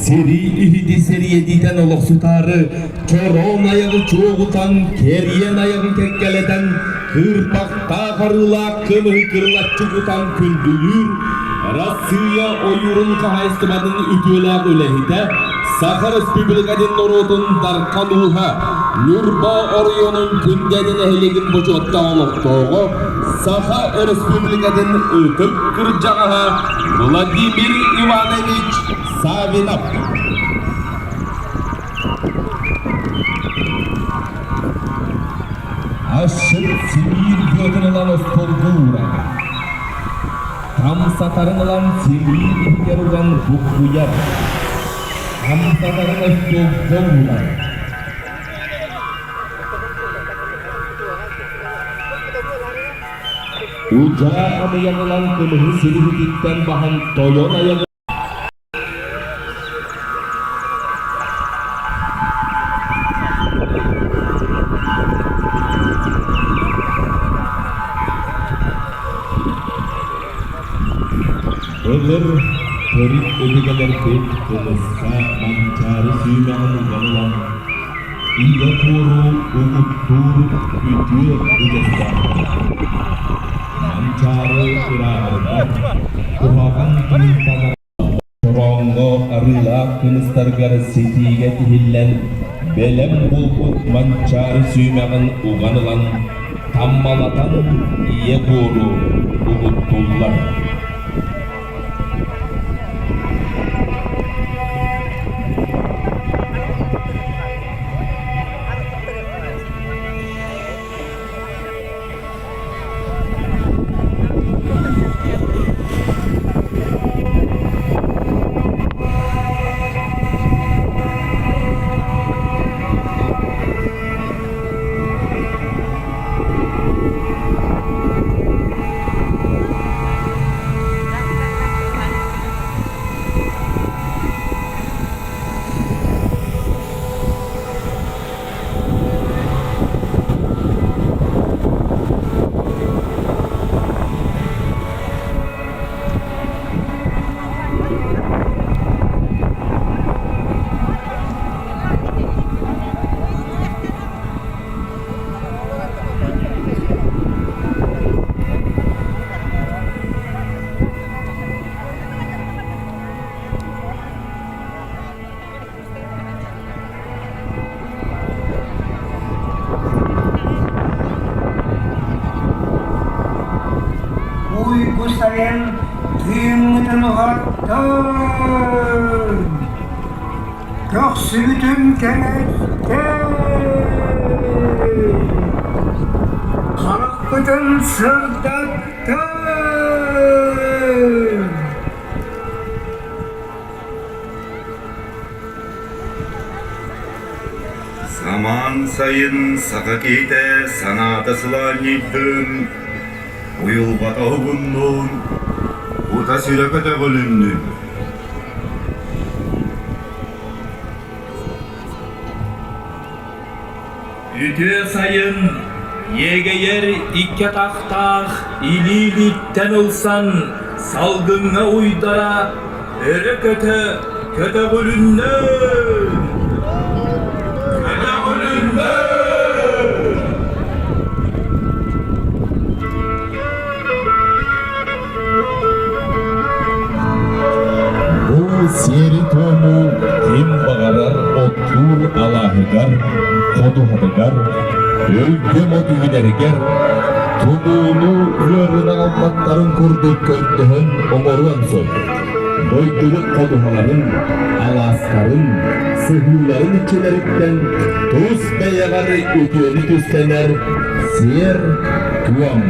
Speaker 5: сирии иһити сэриэдиитэн олохсутаары, чороон айаҕы чуоҕутан, кэриэн айаҕы кэккэлэтэн, кыырпахтаах арыылаах кымыһы кырылаччы кутан күндүлүүр Арассыыйа ойуурун хаһаайыстыбатын үтүөлээх үлэһитэ, Саха Республикатын норуотун Дархан ууһа, Ньурба оройуонун Күндэни нэһилиэгин бочуоттаах олохтооҕо, Саха Республикатын ытык кырдьаҕаһа Владимир Иванович Савинов. Асчыт симиир быатын ылан остуолга уурар. Хамсатарын ылан симиир иһигэр уган буккуйар. Хамсатарын остуолга уурар. Удьаа хамыйан ылан кымыһы сириһититтэн баһан тойон айаҕы Былыр төрүт өбүгэлэрбит кымыска Манчаары сүүмэҕин уган ылан, ийэ буору угуттуур үтүө үгэстээхтэрэ. Манчаары ырааҕырдар, куһаҕан тыынтанар Чорооҥҥо арыылаах кымыстарыгар ситиигэ тиһиллэн, бэлэм буолбут Манчаары сүүмэҕин уган ылан, таммалатан ийэ буору угуттуллар.
Speaker 6: Уйгу сайын тыыммытын уһаттын, көхсүбүтүн кэҥэттин, харахпытын сырдаттын.
Speaker 7: Самаан сайын саха киһитэ санаата сылаанньыйдын, уйулҕата уһугуннун, кута-сүрэ көтөҕүлүннүн.
Speaker 5: Үтүө сайын иэгэйэр икки атахтаах илии-илииттэн ылсан салгыҥҥа уйдара өрө көтө көтөҕүлүннүн! Көтөҕүлүннүн! Бу сиэри-туому ким баҕарар оттуур алааһыгар, ходуһатыгар, өлгөм от үүнэригэр, тумууну ыарыыны аҕалбаттарын курдук көрдөһөн оҥоруон сөп. Дойдубут ходуһаларын, алаастарын, сыһыыларын иччилэриттэн тус бэйэҕэр үтүөнү түстэнэр сиэр-туом.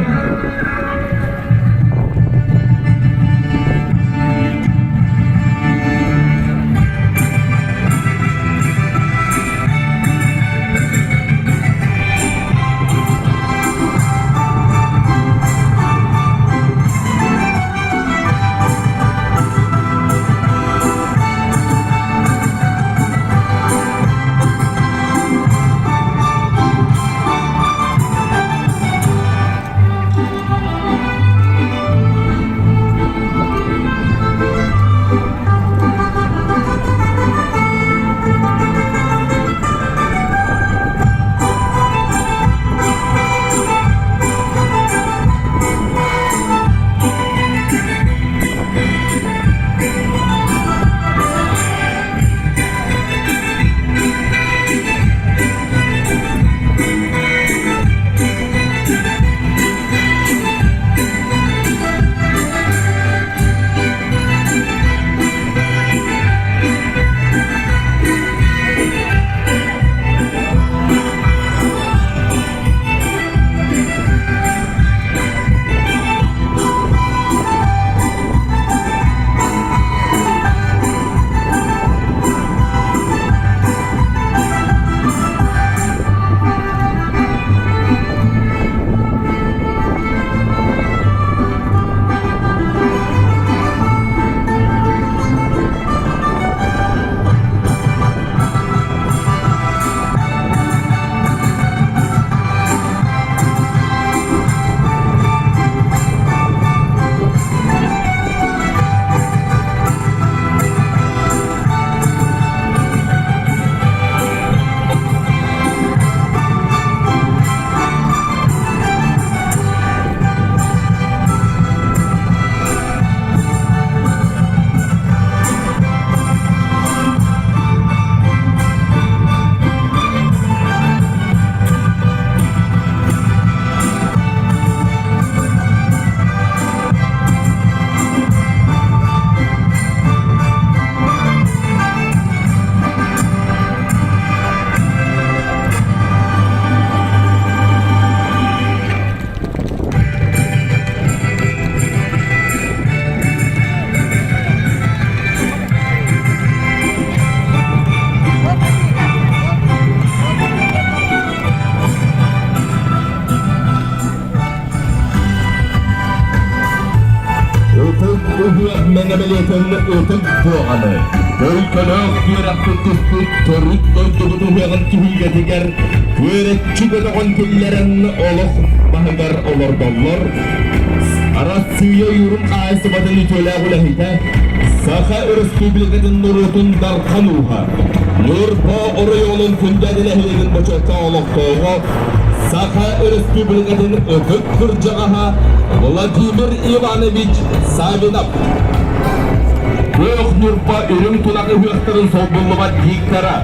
Speaker 5: Ыһыах мэҥэ бэлиэтин ытык дуоҕаны, төлкөлөөх үөрэхпит түспүт төрүт дойдубут ыһыаҕын түһүлгэтигэр күөрэччи көтөҕөн киллэрэн олох баһыгар олордоллор. Арассыыйа ойуурун хаһаайыстыбатын үтүөлээх үлэһитэ, Саха Өрөспүүбүлүкэтин норуотун дархан ууһа, Ньурба оройуонун Күндээдэ нэһилиэгин бочуоттаах олохтооҕо, Саха Өрөспүүбүлүкэтин ытык кырдьаҕаһа Владимир Иванович Савинов. Күөх Ньурба үрүҥ тунах ыһыахтарын солбуллубат диктора,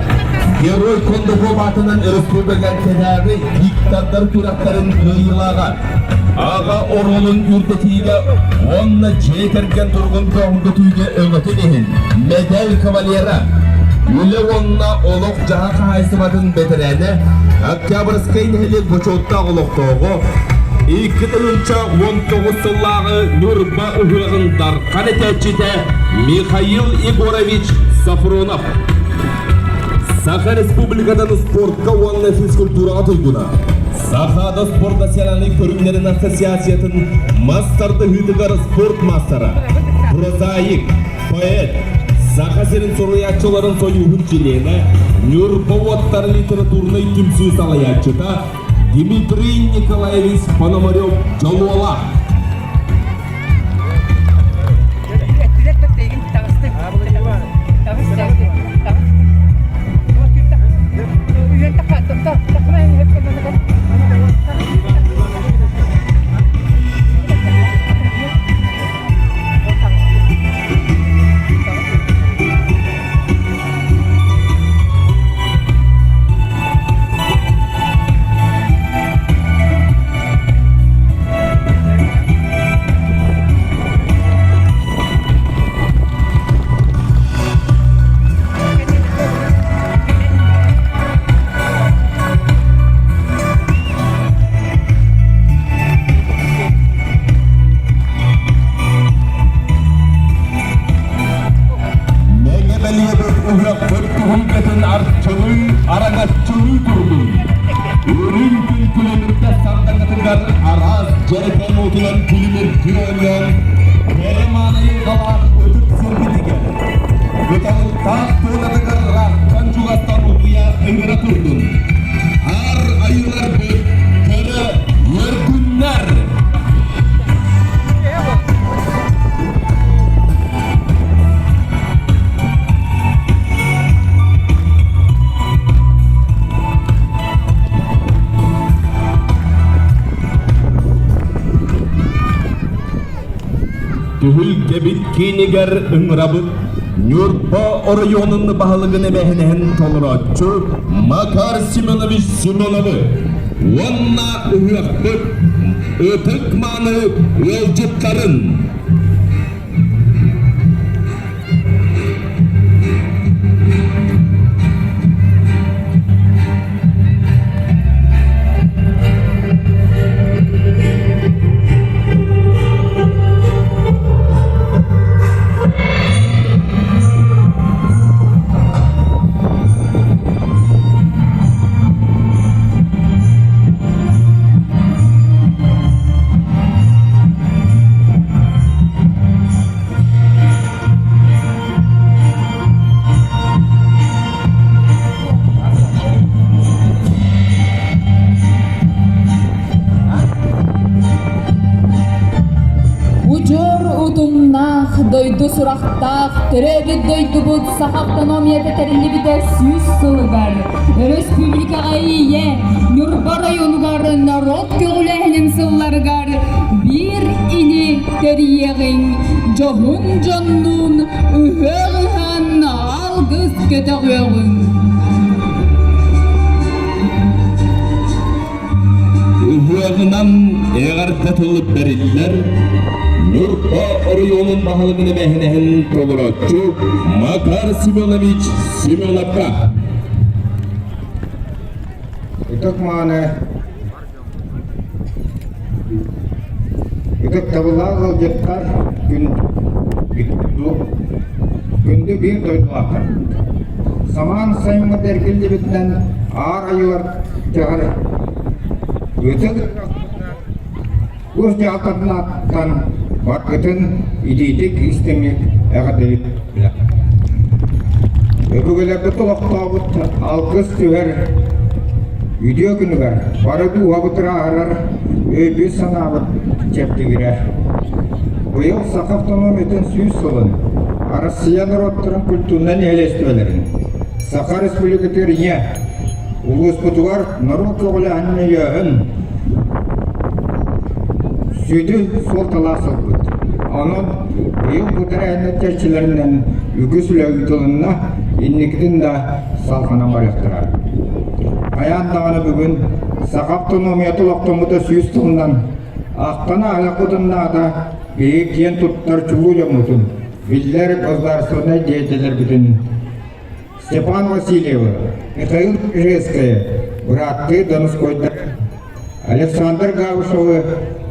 Speaker 5: Герой Кондаков аатынан өрөспүүбүлүкэтээҕи диктордар күрэхтэрин кыайыылааҕа, аҕа оруолун үрдэтиигэ уонна дьиэ кэргэн туругун бөҕөргөтүүгэ өҥөтүн иһин мэдээл кавалера, үлэ уонна олох-дьаһах хаһаайыстыбатын бэтэрээнэ, Октябрьскай нэһилиэк бочуоттаах олохтооҕо, 2019 сыллааҕы Ньурба ыһыаҕын дархан этээччитэ Михаил Егорович Сафронов. Саха Республикатын спортка уонна физкультураҕа туйгуна, Сахаада спорт национальнай көрүҥнэрин ассоциациятын мас тардыһыытыгар спорт маастара, прозаик, поэт, Саха сирин суруйааччыларын сойууһун чилиэнэ, Ньурба уоттара литературнай түмсүү салайааччыта Дмитрий Николаевич Пономарев Дьолуола. Мэҥэ бэлиэбит ыһыахпыт туһулгатын арчылыы, араҥаччылыы турдун. Үрүҥ күн күлүмүрдэ сардаҥатыгар араас дьэрэкээн уотунан күлүмүрдүү оонньоон, кэрэ мааны айылҕалаах ытык сирбитигэр, кыталыктаах туонатыгар ыраахтан чугастан утуйа ыҥыра турдун. Аар айыыларбыт көрө үөрдүннэр! Түһүлгэбит киинигэр ыҥырабыт Ньурба оройуонун баһылыгын эбээһинэһин толорооччу Макар Семенович Семеновы уонна ыһыахпыт ытык-мааны ыалдьыттарын
Speaker 2: Удьуор утумнаах, дойду сурахтаах, төрөөбүт дойдубут Саха автономията тэриллибитэ 100 сылыгар өрөспүүбүлүкэҕэ ийэ Ньурба оройуонугар норуот көҕүлээһинин сылларыгар биир ини тэрийиэҕиҥ, дьоһун дьоннуун ыһыах ыһан алгыс көтөҕүөҕүҥ.
Speaker 5: Ыһыаҕынан эҕэрдэ тыл бэриллэр Ньурба оройуонун баһылыгын эбээһинэһин толорооччу Макар Семенович Семеновка.
Speaker 6: Ытык мааны Ытыктабыллаах ыалдьыттар күн күндү биир дойдулаахтар. Самаан сайыммыт эргиллибитинэн Аар Айыылар дьаһар ытык ус дьаһалтатын ааттан. баргытын итиитик истиҥник эҕэрдэлиибит. Өбүгэлэрбит олохтообут алгыс түһэр үтүө күнүгэр бары дууһабыт ырааһырар, өйбүт-санаабыт чэбдигирэр. Быйыл Саха автономиятын 100 сылын Арассыыйа норуоттарын культурнай нэһилиэстибэлэрин Саха Республикатыгар ийэ улууспутугар норуот көҕүлээһинин өйөөһүн сүдү суолталаах сылбыт. Онон быйыл бу тэрээһиннэр чэрчилэринэн үгүс үлэ ыытылынна, инникитин да салҕанан барыахтара. Хайаан даҕаны бүгүн Саха автономията олохтоммута 100 сылынан ахтан ааһыахпытын наада биһиги киэн туттар чулуу дьоммутун, биллэр государственнай деятеллэрбитин Степан Васильевы, Михаил Жескайы, бырааттыы Донскойдар Александр Габышевы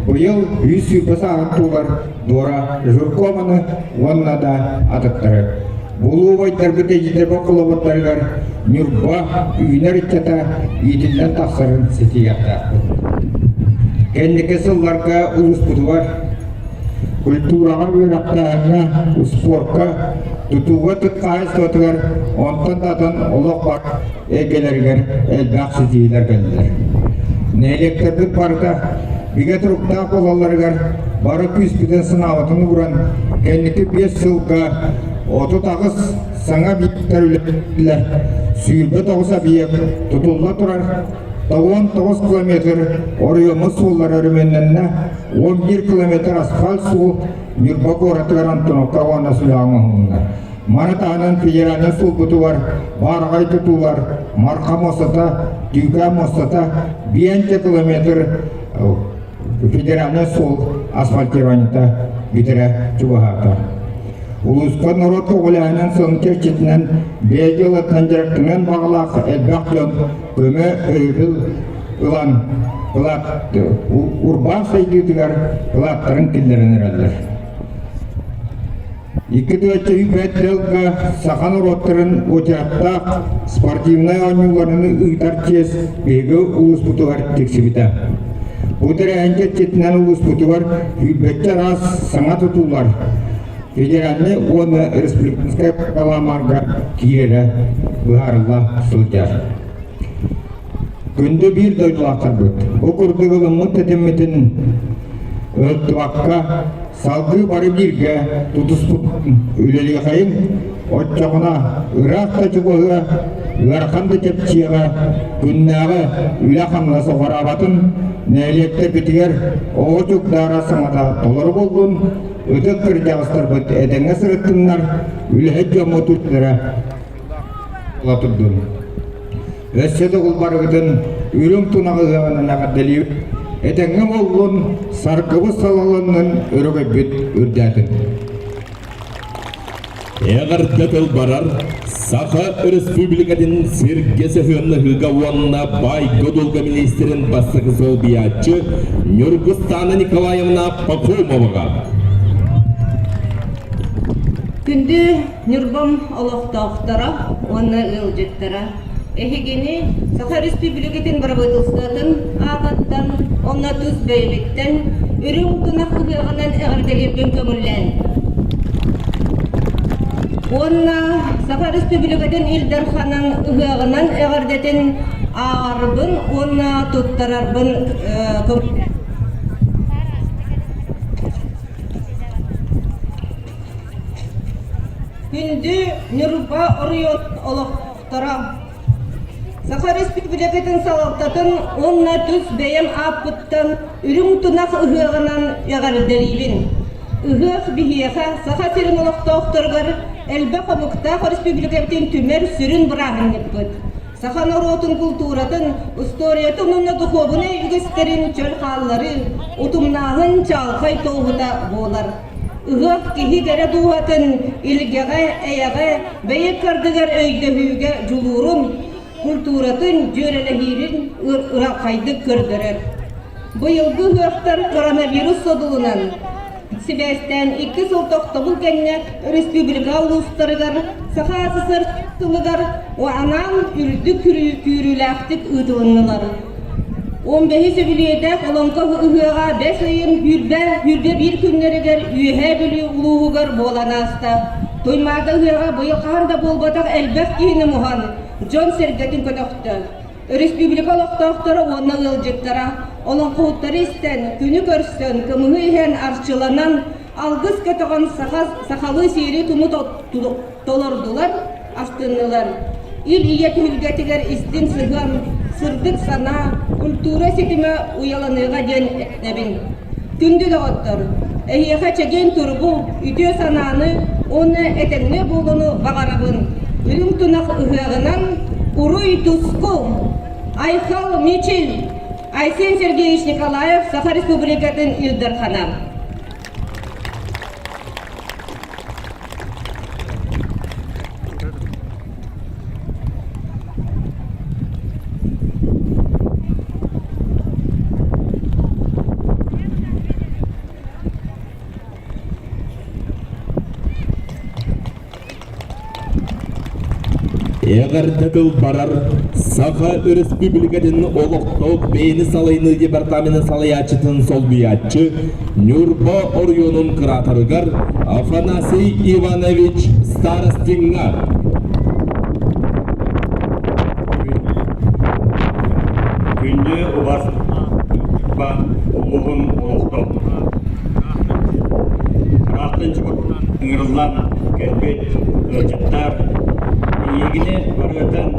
Speaker 6: быйыл 120 сааһын туолар Дора Жиркованы уонна да атыттары. Булуу убайдарбыт эдьиийдэрбит холобурдарыгар Ньурба үүнэр ыччата иитиллэн тахсарын ситиһиэхтээхпит. Кэнники сылларга улууспутугар культураҕа, үөрэхтээһиҥҥэ, успуорка, тутууга тыт хаһаайыстыбатыгар, онтон да атын олох бар эйгэлэригэр элбэх ситиһиилэр кэллилэр. Нэһилиэктэрбит барыта бигэ туруктаах буолалларыгар бары күүспүтүн санаабытын ууран, кэнники 5 сылга 38 саҥа объектар үлэлииллэр, 29 объект тутулла турар, 99 километр оройуоммут суоллара өрөмүөннэннэ, 11 километр асфальт суол Ньурба куоратыгар Антоновка уонна Сүлэҕэ оҥоһулунна. Маны таһынан федеральнай суолбутугар баараҕай тутуулар Марха муостата, Түүкээ муостата биэнчэ километр федеральнай суол асфальтированиета бүтэрэ чугаһаата. Улууска норуот көҕүлээһинин сылын чэрчитинэн бэйэ дьыалатынан дьарыктаныан баҕалаах элбэх дьон көмө өйөбүл ылан ылаат урбаан сайдыытыгар ылааттарын киллэрэн эрэллэр. 2-5 дьылга саха норуоттарын уочараттаах спортивнай оонньууларын ыытар чиэс биһиги улууспутугар тиксибитэ. Бу тэрээһин чэрчитинэн улууспутугар сүүрбэччэ араас саҥа тутуулар федеральнай уонна республиканскай парламарга киирэрэ быһаарылла сылдьар. Күндү биир дойдулаахтарбыт, бу курдук ылыммыт тэтиммитин ыһыктыбакка, салгыы бары бииргэ тутуспут үлэлиэхэйиҥ, оччоҕуна ыраах да чугаһыа, ыарахан да чэпчиэҕэ, күннээҕи үлэ-хамнас уҕараабатын, нэһилиэктэрбитигэр оҕо чугдаара саҥата толору буоллун, ытык кырдьаҕастарбыт этэҥҥэ сырыттыннар, үлэһит дьоммут үлэлэрэ буола турдун. Өссө да барыгытын үрүҥ тунаҕы ыһыаҕынан эҕэрдэлиибит. Этэҥҥэ буоллун, саргыбыт салалыннын өрөгөйбүт үрдээтин.
Speaker 5: Эҕэрдэ тыл барар Саха Өрөспүүбүлүкэтин сиргэ сыһыаннаһыыга уонна баайга-дуолга миниистирин бастакы солбуйааччы Ньургустаана Николаевна Пахомоваҕа.
Speaker 8: Күндү Ньурбам олохтоохторо уонна ыалдьыттара, эһигини Саха Өрөспүүбүлүкэтин бырабыыталыстыбатын аатыттан уонна тус бэйэбиттэн үрүҥ тунах ыһыаҕынан эҕэрдэлиирбин көҥүллээн. Уонна Саха Өрөспүүбүлүкэтин Ил Дарханын ыһыаҕынан эҕэрдэтин ааҕарбын уонна туттарарбын көҥүллээн. Күндү Ньурба оройуон олохтоохторо! Саха Республикатын салалтатын уонна тус бэйэм ааппыттан үрүҥ тунах ыһыаҕынан эҕэрдэлиибин! Ыһыах биһиэхэ, Саха сирин олохтоохторугар элбэх омуктаах республикабытын түмэр сүрүн бырааһынньыкпыт. Саха норуотун култууратын, устуоруйатын уонна духуобунай үгэстэрин чөл хаалларыы, утумнааһын чаҕылхай туоһута буолар. Ыһыах киһи кэрэ дууһатын илгэҕэ, эйэҕэ, бэйэ кардыгар өйдөһүүгэ дьулуурун, культуратын дьүөрэлэһиирин ыралхайдык көрдөрөр. Быйылгы ыһыахтар коронавирус содулунан сибээстээн икки сыл тохтобул кэннэ республика улуустарыгар Саха СССР тылыгар анаан үрдүк күүрүүлээхтик ыытылыннылар. 15 үбүлүөйдээх Олоҥхо ыһыаҕа бэс ыйын сүүрбэ, 21 күннэригэр Үөһээ Бүлүү улууһугар буолан ааста. Туймаада ыһыаҕа быйыл хаһан да буолбатах элбэх киһини муһан, дьон сэргэтин көтөхтө. Өрөспүүбүлүкэ олохтоохторо уонна ыалдьыттара олоҥхоһуттары истэн, күнү көрсөн, кымыһы иһэн, арчыланан, алгыс көтөҕөн саха, сахалыы сиэри-туому толордулар, астыннылар. Ил ийэ түһүлгэтигэр истиҥ сыһыан, сырдык санаа, культура ситимэ уйаланыаҕа диэн этэбин. Күндү доҕоттор, эһиэхэ чэгиэн туругу, үтүө санааны уонна этэҥҥэ буолууну баҕарабын. Үрүҥ тунах ыһыаҕынан уруй-туску! Айхал Мичил! Айсен Сергеевич Николаев, Саха Республикатын Ил Дархана.
Speaker 5: Эҕэрдэ тыл барар Саха Өрөспүүбүлүкэтин олохтоох бэйэни салайыныы департаменын салайааччытын солбуйааччы Ньурба оройуонун кыраатарыгар Афанасий Иванович Старостиҥҥа.
Speaker 9: Күндү убас улууһун олохтоохторо ыраахтан ыҥырыллан кэлбит ыалдьыттар эйиигини барыгытын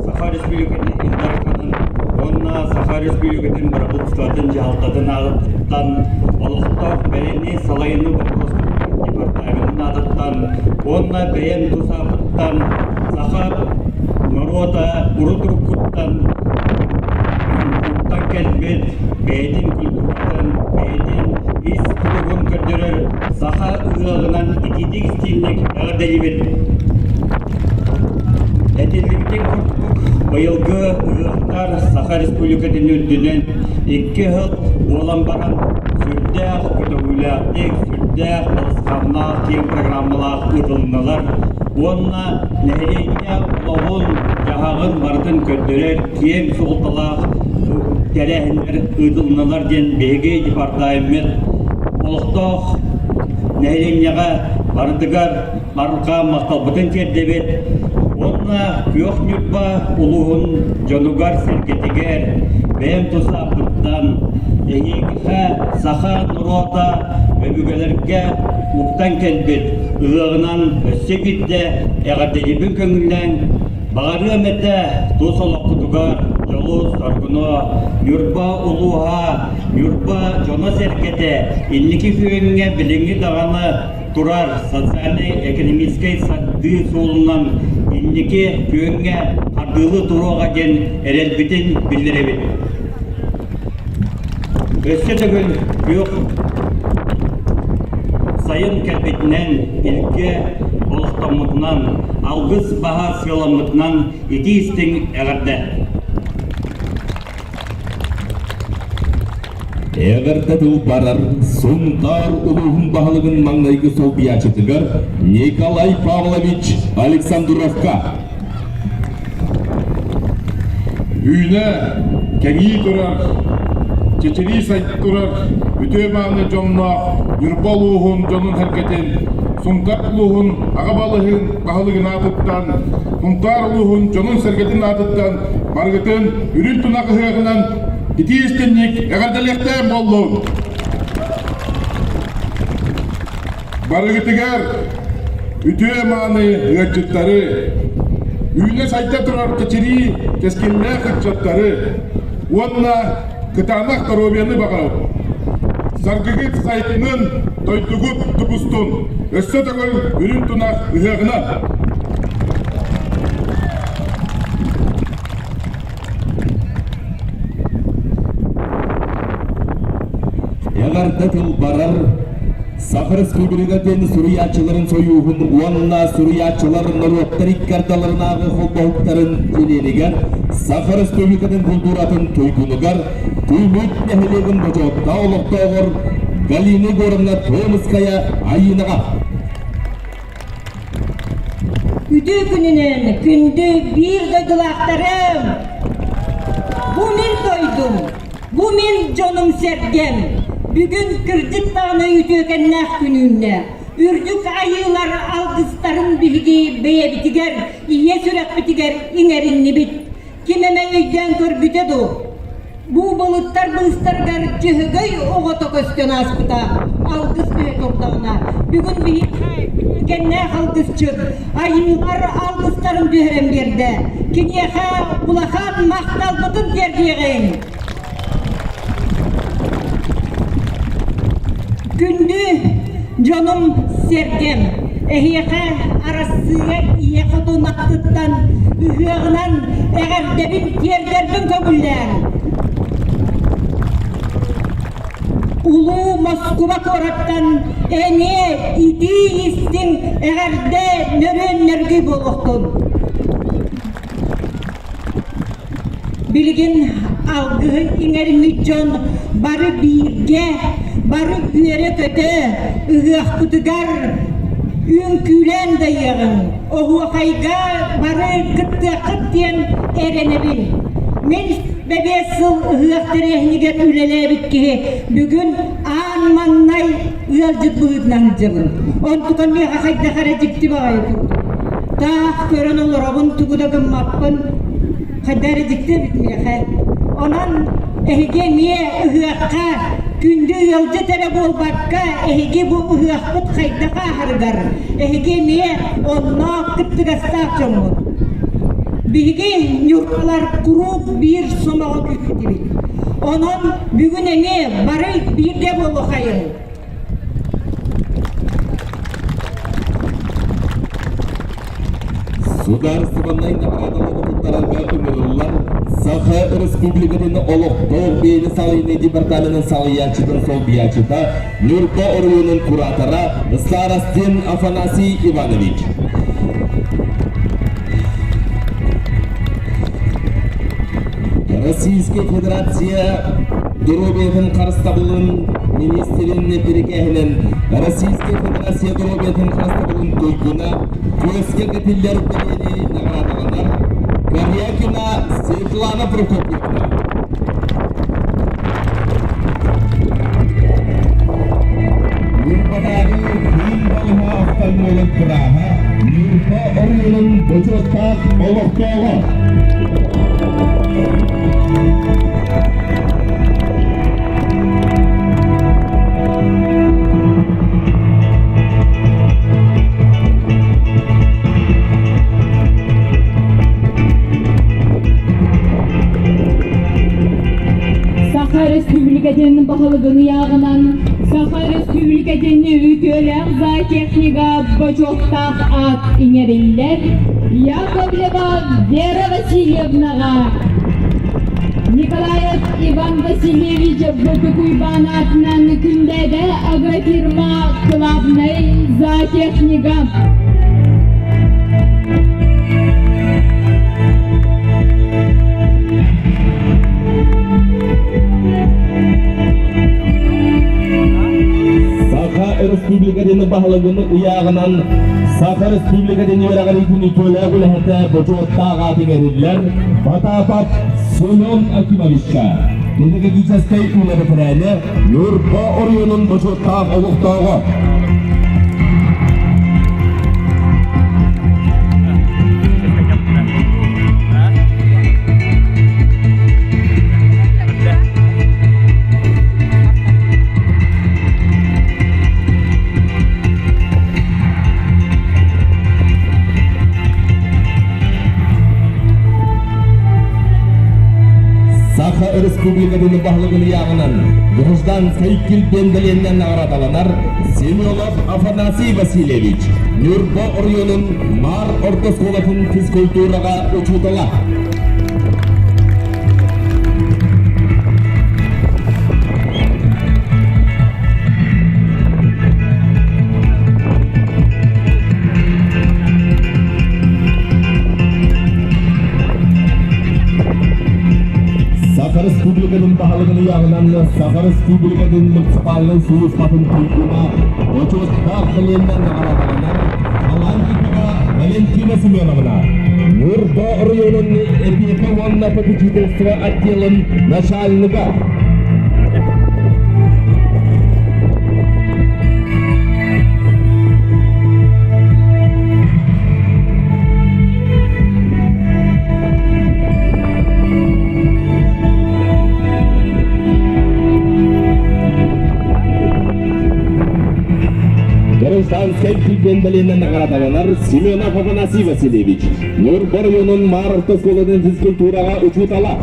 Speaker 9: Саха Республикатын Ил Дарханын уонна Саха Республикатын Бырабыыталыстыбатын дьаһалтатын аатыттан олохтоох бэйэни салайыныы боппуруостарын департаменын аатыттан уонна бэйэм тус ааппыттан саха норуота урут-уруккуттан туттан кэлбит бэйэтин культуратын, бэйэтин ис туругун көрдөрөр саха ыһыаҕынан итиитик-истиҥник эҕэрдэлиибит! Этиллибитин курдук, быйылгы ыһыахтар Саха Республикатын үрдүнэн икки сыл буолан баран сүрдээх көтөҕүүлээхтик, сүрдээх балысханнаах киэҥ программалаах ыытылыннылар уонна нэһилиэнньэ олоҕун-дьаһаҕын барытын көрдөрөр киэҥ суолталаах тэрээһиннэр ыытылыннылар диэн биһиги департамент олохтоох нэһилиэнньэҕэ барытыгар барҕа махталбытын тиэрдэбит уонна Күөх Ньурба улууһун дьонугар-сэргэтигэр бэйэм тус ааппыттан эһиэхэ саха норуота өбүгэлэргэ уктан кэлбит ыһыаҕынан өссө биирдэ эҕэрдэлиирбин көҥүллээҥ. Баҕарыам этэ тус олоххутугар дьолу-соргуну, Ньурба улууһа, Ньурба дьоно-сэргэтэ инники күөҥҥэ билиҥҥи даҕаны турар социальнай-экономическай сайдыы суолунан инники күөҥҥэ хардыылыы туруоҕа диэн эрэлбитин биллэрэбит. Өссө төгүл күөх сайын кэлбитинэн, илгэ олохтоммутунан, алгыс баһа сыаламмытынан итии-истиҥ эҕэрдэ!
Speaker 5: Эҕэрдэ тыл барар Сунтаар улууһун баһылыгын маҥнайгы солбуйааччытыгар Николай Павлович Александровка.
Speaker 10: Үүнэ кэҥии турар, чэчирии сайда турар үтүө-мааны дьонноох Ньурба улууһун дьонун-сэргэтин, Сунтаар улууһун аҕа балыһын баһылыгын аатыттан, Сунтаар улууһун дьонун-сэргэтин аатыттан барыгытын үрүн тунах ыһыаҕынан итии истинник эҕэрдэлиэхтээн буоллун! Барыгытыгар үтүө-мааны ыалдьыттары, үүнэ-сайда турар кэчирии кэскиллээх ыччаттары уонна кытаанах доруобуйаны баҕарабын. Саргыгыт сайдынын, дойдугут тубустун, өссө төгүл үрүҥ тунах ыһыаҕынан!
Speaker 5: Эҕэрдэ тыл барар Саха Республикатын суруйааччыларын сойууһун уонна суруйааччылар норуоттар икки ардыларынааҕы холбоһуктарын чилиэнигэр Саха Республикатын култууратын туйгунугар Түмүк нэһилиэгин бочуоттаах олохтооҕор Галина Егоровна Томская Айыынаҕа.
Speaker 8: Үтүө күнүнэн күндү биир дойдулаахтарым! Бу мин дойдум! Бу мин дьонум-сэргэм, бүгүн кырдьык даҕаны үтүөкэннээх күн үүннэ. Үрдүк айыылар алгыстарын биһиги бэйэбитигэр, ийэ сүрэхпитигэр иҥэриннибит. Ким эмэ өйдөөн көрбүтэ дуу? Бу былыттар быыстарыгар Дьөһөгөй оҕото көстөн ааспыта, алгыс түһэ турдаҕына, бүгүн биһиэхэ үтүөкэннээх алгысчыт айыылар алгыстарын түһэрэн биэрдэ. Киниэхэ улахан махталбытын тиэрдиэҕиҥ! Күндү дьонум сэргэм, эһиэхэ Арассыыйа Ийэ Хотун аттыттан ыһыаҕынан эҕэрдэбин тиэрдэрбин көҥүллээҥ! Улуу Москуба куораттан эмиэ итии-истиҥ эҕэрдэ нөрүөн нөргүй буолуохтун! Билигин алгыһы иҥэриммит дьон бары бииргэ, бары үөрэ-көтө ыһыахпытыгар үҥкүүлээн дайыаҕыҥ, оһуохайга бары кыттыаххыт диэн эрэнэбин. Мин бэбиэс сыл ыһыах тэрээһинигэр үлэлээбит киһи бүгүн аан маҥнай ыалдьыт быһыытынан сылдьабын. Онтукам миэхэ хайдах эрэ дьикти баҕайы курдук. Таах көрөн олоробун, тугу да гыммаппын. Хайдах эрэ дьикти эбит миэхэ. Онон эһиги эмиэ ыһыахха күндү ыалдьыт эрэ буолбакка, эһиги бу ыһыахпыт хайдах ааһарыгар, эһиги эмиэ онно кыттыгастаах дьоммут. Биһиги ньурбалар куруук биир сомоҕо күүстүбүт. Онон бүгүн эмиэ бары бииргэ буолуохайыҥ.
Speaker 5: Судаарыстыбаннай наҕараадалары туттарарга ыҥырыллар Саха Республикатын олохтоох бэйэни салайыныы департаменын салайааччытын солбуйааччыта, Ньурба оройуонун куратора Старостин Афанасий Иванович. Российская Федерация доруобуйатын харыстабылын министрин бирикээһинэн Российская Федерация доруобуйатын харыстабылын туйгуна күөскэ кэтиллэр бэлиэни наҕараадаланар Корякина Светлана Прокопьевна. Ньурбатааҕы киин балыһа офтальмолог бырааһа Ньурба оройуонун бочуоттаах олохтооҕо.
Speaker 2: Саха Республикатын баһылыгын ыйааҕынан Саха Республикатын үтүөлээх зоотехнига бочуоттаах аат иҥэриллэр Яковлева Вера Васильевнаҕа Николаев Иван Васильевич Бытык Уйбаан аатынан Күндээдэ агрофирма кылаабынай зоотехнига.
Speaker 5: Саха Республикатын баһылыгын ыйааҕынан Саха Республикатын үөрэҕириитин үтүөлээх үлэһитэ бочуоттаах аат иҥэриллэр Потапов Семен Акимовичка педагогическай үлэ бэтэрээнэ Ньурба оройуонун бочуоттаах олохтооҕо. Саха Республикатын баһылыгын ыйааҕынан гражданскай килбиэн бэлиэннэн наҕараадаланар Семенов Афанасий Васильевич, Ньурба оройуонун Маар орто оскуолатын физкультураҕа учуутала. Саха Республикатын баһылыгын ыйааҕынан Саха Республикатын муниципальнай сулууспатын туйгуна бочуоттаах бэлиэннэн наҕараадаланар Талантикова Валентина Семеновна, Ньурба оройуонун эпиэкэ уонна попечительство отделын начальнига. Гражданскай килбиэн бэлиэнэн наҕараадаланар Семенов Афанасий Васильевич, Ньурба оройуонун Маар орто оскуолатын физкультураҕа учуутала.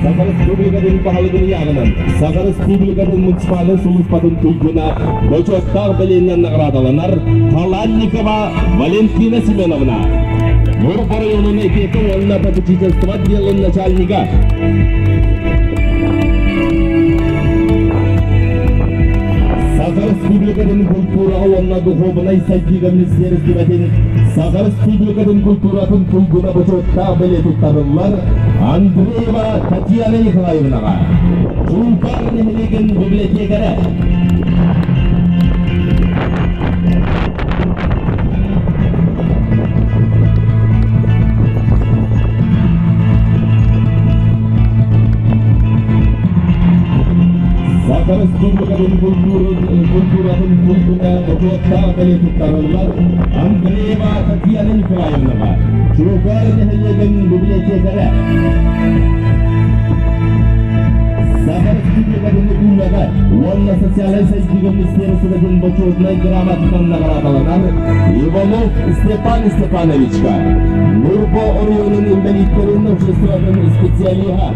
Speaker 5: Саха Республикатын баһылыгын ыйааҕынан Саха Республикатын муниципальнай сулууспатын туйгуна бочуоттаах бэлиэнэн наҕараадаланар Халанникова Валентина Семеновна. Ньурба оройуонун эпиэкэ уонна попечительство отделын начальнига. Саха Республикатын культураҕа уонна духуобунай сайдыыга министиэристибэтин Саха Республикатын культуратын туйгуна бочуоттаах бэлиэ туттарыллар Андреева Татьяна Николаевнаҕа. Чуукаар нэһилиэгин библиотекарэ. Саха Республикатын культуратын туйгуна бочуоттаах бэлиэ туттарыллар Андреева Татьяна Николаевнаҕа, Чуукаар нэһилиэгин библиотекарэ. Саха Республикатын үлэҕэ уонна социальнай сайдыыга министиэристибэтин бочуотунай грамотатынан наҕараадаланар Иванов Степан Степановичка, Ньурба оройуонун инбэлииттэрин обществотын специалиһа.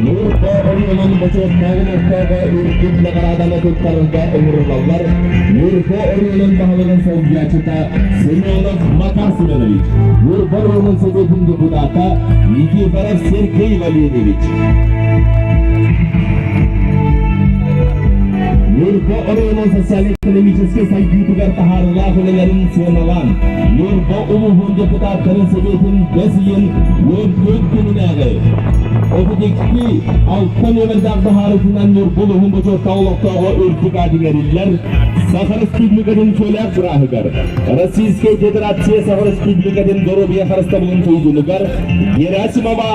Speaker 5: Ньурба оройуонун бочуоттааҕын ортоҕо үрдүк наҕарааданы туттарарга ыҥырыллаллар Ньурба оройуонун баһылыгын солбуйааччыта Семенов Макар Семенович, Ньурба оройуонун Советын депутата Никифоров Сергей Валерьевич. Ньурба оройуонун социально-экономическай сайдыытыгар таһаарыылаах үлэлэрин сыаналаан, Ньурба улууһун депутаттарын Советын бэс ыйын 14 күнүнээҕи 32 алта нүөмэрдээх быһаарыытынан Ньурба улууһун бочуоттаах олохтооҕо үрдүк аат иҥэриллэр Саха Республикатын үтүөлээх бырааһыгар, Российскай Федерация Саха Республикатын доруобуйа харыстабылын туйгунугар Герасимова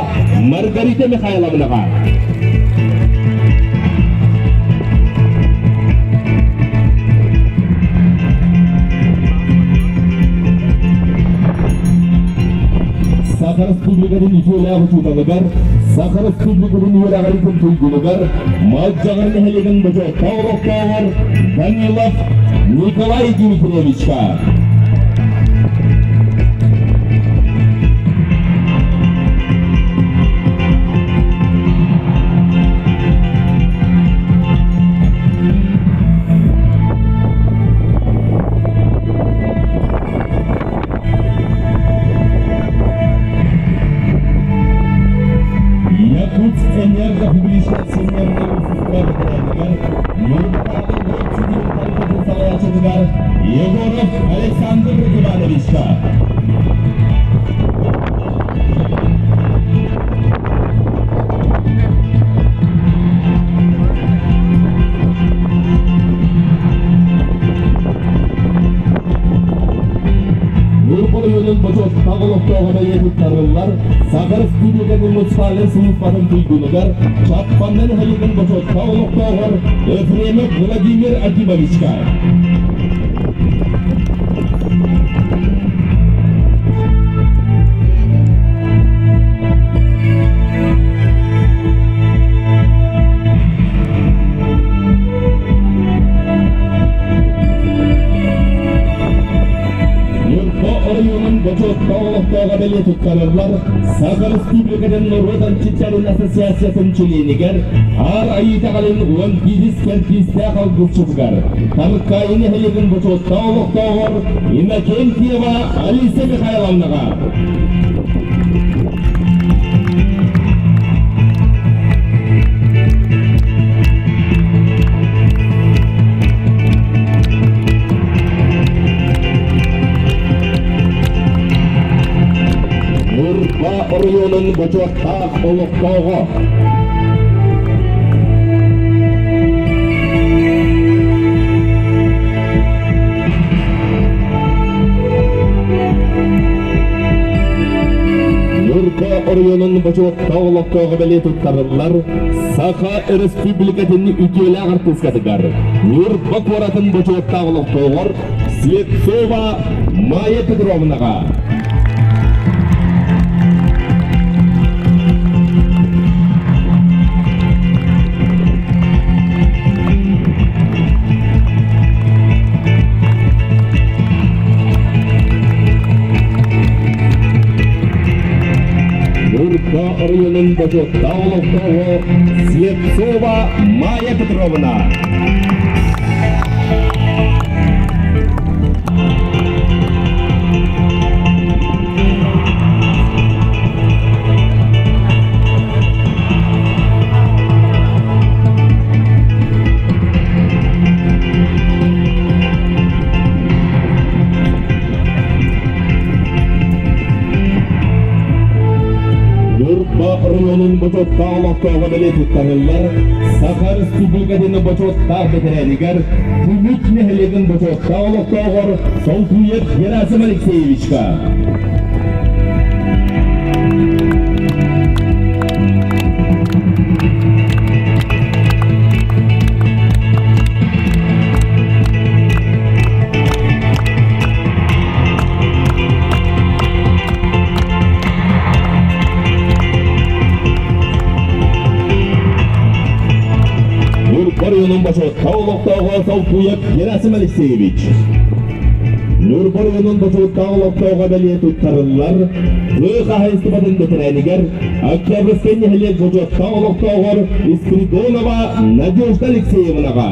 Speaker 5: Маргарита Михайловнаҕа. Саха Республикатын үтүөлээх учууталыгар, Саха Республикатын үөрэҕириитин туйгунугар, Малдьаҕар нэһилиэгин бочуоттаах олохтооҕор Данилов Николай Дмитриевичка. Якутск энерго публичнай акционернай общество бэтэрээнигэр Ньурбатааҕы уот ситимин салайааччытыгар Егоров Александр Ивановичка. Ньурба оройуонун бочуоттаах олохтооҕо бэлиэ туттарыллар Саха Республикатын муниципальнай сулууспатын туйгунугар Чаппанда нэһилиэгин бочуоттаах олохтооҕор Ефремов Владимир Акимовичка. Ньурба оройуонун бочуоттаах олохтооҕо бэлиэ туттарыллар Саха Республикатын норуот анчыттарын ассоциациятын чилиэнигэр Аар Айыы итэҕэлин уон биирис кэрдиистээх алгысчытыгар Таркаайы нэһилиэгин бочуоттаах олохтооҕор Иннокентьева Алиса Михайловнаҕа. Ньурба оройуонун бочуоттаах олохтооҕо. оройуонун бочуоттаах олохтооҕо бэлиэ туттарыллар Саха Өрөспүүбүлүкэтин үтүөлээх артыыскатыгар Ньурба куоратын бочуоттаах олохтооҕор Слепцова Майя Петровнаҕа. Ньурба оройуонун бочуоттаах олохтооҕо Слепцова Майя Петровна. Ньурба оройуонун бочуоттаах олохтооҕо бэлиэ туттарыллар Саха Республикатын бочуоттаах бэтэрээнигэр Түмүк нэһилиэгин бочуоттаах олохтооҕор Солтуев Герасим Алексеевичка. Ньурба оройуонун бочуоттаах олохтооҕо Солтуев Герасим Алексеевич. Ньурба оройуонун бочуоттаах олохтооҕо бэлиэ туттарыллар тыа хаһаайыстыбатын бэтэрээнигэр Октябрьскай нэһилиэк бочуоттаах олохтооҕор Спиридонова Надежда Алексеевнаҕа.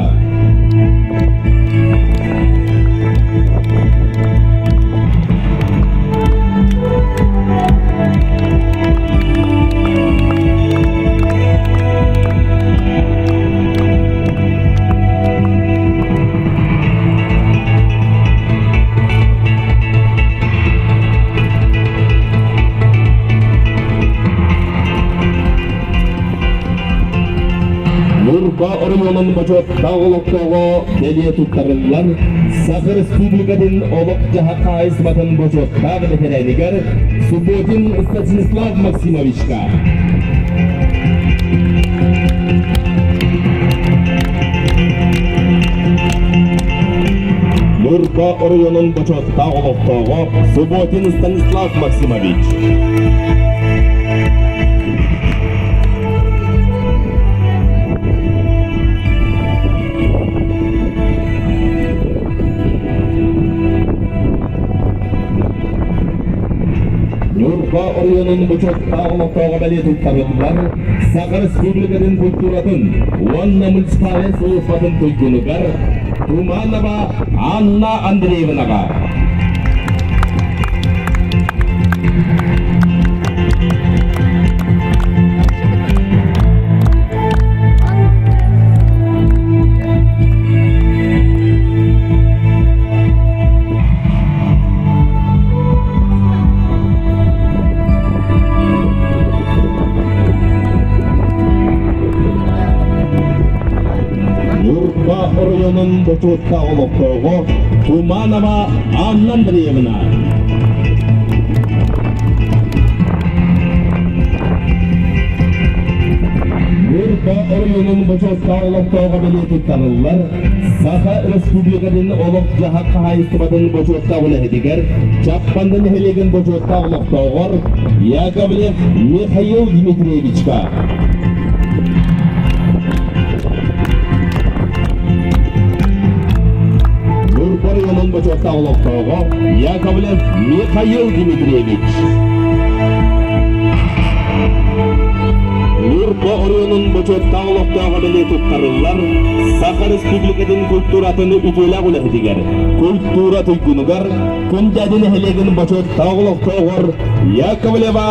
Speaker 5: Ньурба оройуонун бочуоттаах олохтооҕо бэлиэ туттарыллар Саха Республикатын олох-дьаһах хаһаайыстыбатын бочуоттаах бэтэрээнигэр Субботин Станислав Максимовичка. Ньурба оройуонун бочуоттаах олохтооҕо Субботин Станислав Максимович. Ньурба оройуонун бочуоттаах олохтооҕо бэлиэ туттарыллар Саха Республикатын культуратын уонна муниципальнай сулууспатын туйгунугар Туманова Анна Андреевнаҕа. Ньурба оройуонун бочуоттаах олохтооҕо Туманова Анна Андреевна. Ньурба оройуонун бочуоттаах олохтооҕо бэлиэ туттарыллар Саха Республикатын олох-дьаһах хаһаайыстыбатын бочуоттаах үлэһитигэр Чаппанда нэһилиэгин бочуоттаах олохтооҕор Яковлев Михаил Дмитриевичка. Ньурба оройуонун бочуоттаах олохтооҕо Яковлев Михаил Дмитриевич. Ньурба оройуонун бочуоттаах олохтооҕо бэлиэ туттарыллар Саха Республикатын культуратын үтүөлээх үлэһитигэр, культура туйгунугар, Күндээди нэһилиэгин бочуоттаах олохтооҕор Яковлева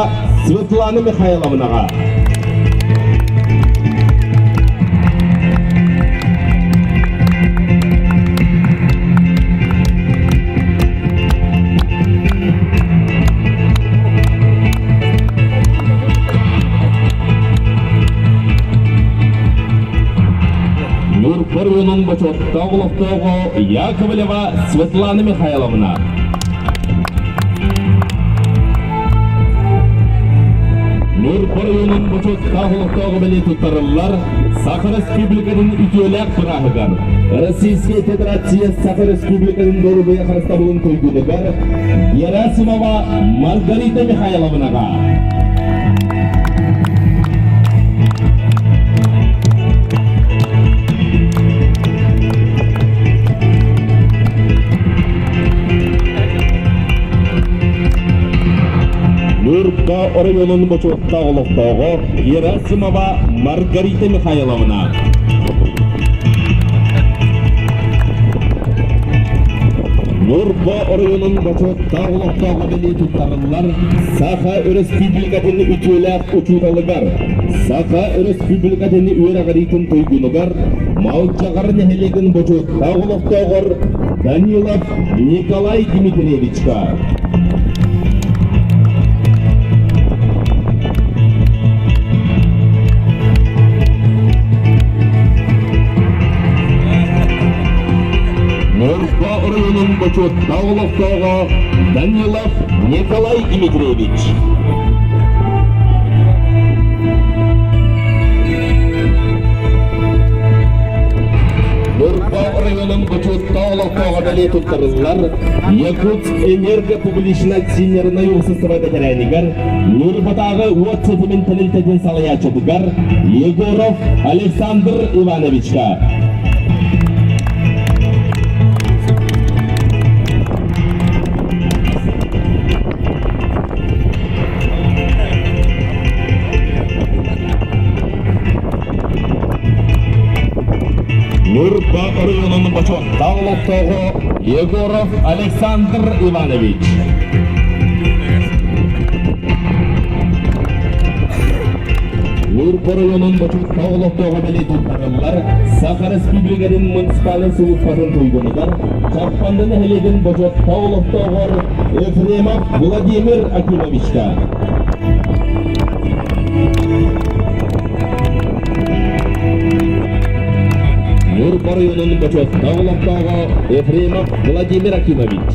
Speaker 5: Светлана Михайловнаҕа. Ньурба оройуонун бочуоттаах олохтооҕо Яковлева Светлана Михайловна. Ньурба оройуонун бочуоттаах олохтооҕо бэлиэ туттарыллар Саха Республикатын үтүөлээх бырааһыгар, Российскай Федерация Саха Республикатын доруобуйа харыстабылын туйгунугар Герасимова Маргарита Михайловнаҕа. Ньурба оройуонун бочуоттаах олохтооҕо Герасимова Маргарита Михайловна. Ньурба оройуонун бочуоттаах олохтооҕо бэлиэ туттарыллар Саха Өрөспүүбүлүкэтин үтүөлээх учууталыгар, Саха Өрөспүүбүлүкэтин үөрэҕириитин туйгунугар, Малдьаҕар нэһилиэгин бочуоттаах олохтооҕор Данилов Николай Дмитриевичка. Ньурба оройуонун бочуоттаах олохтооҕо Данилов Николай Дмитриевич. Ньурба оройуонун бочуоттаах олохтооҕо бэлиэ туттарыллар Якутск энерго публичнай акционернай уопсастыба бэтэрээнигэр Ньурбатааҕы уот ситимин тэрилтэтин салайааччытыгар Егоров Александр Ивановичка. Ньурба оройуонун бочуоттаах олохтооҕо Егоров Александр Иванович. Ньурба оройуонун бочуоттаах олохтооҕо бэлиэ туттарыллар Саха Республикатын муниципальнай сулууспатын туйгунугар Чаппанды нэһилиэгин бочуоттаах олохтооҕор Ефремов Владимир Акимовичка. Ньурба оройуонун бочуоттаах олохтооҕо Ефремов Владимир Акимович.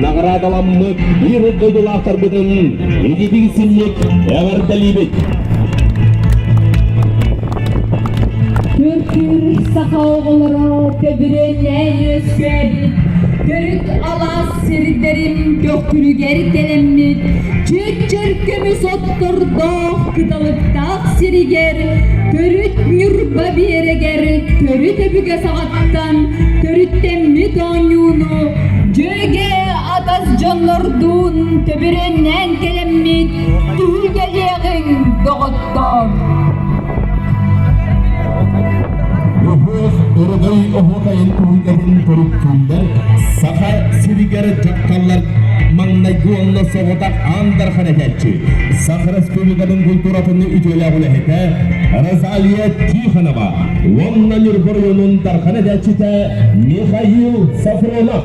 Speaker 5: Наҕараадаламмыт биир дойдулаахтарбытын ититик синник эҕэрдэлиибит!
Speaker 2: Төртүүр саха оҕолоро төбүрүөннээн үөскээбит, төрүт алаас сирдэрин көхтүрүгэр кэлэммит, чүөччөр көмүс оттордоох кыталыктаах сиригэр, төрүт Ньурба биэрэгэр төрүт өбүгэ саҕаттан төрүттэммит оонньууну дьүөгэ атас дьоннордуун төбүрүөннээн кэлэммит түһүлгэлиэҕиҥ, доҕоттоор!
Speaker 5: Ыһыах өрөгөй оһуокайын түһүлгэтин төрүттүүллэр Саха сиригэр дьахталлар маҥнайгы уонна соҕотох аан дархан этээччи, Саха Республикатын культуратын үтүөлээх үлэһитэ Розалия Тихонова уонна Ньурба оройуонун дархан этээччитэ Михаил Софронов.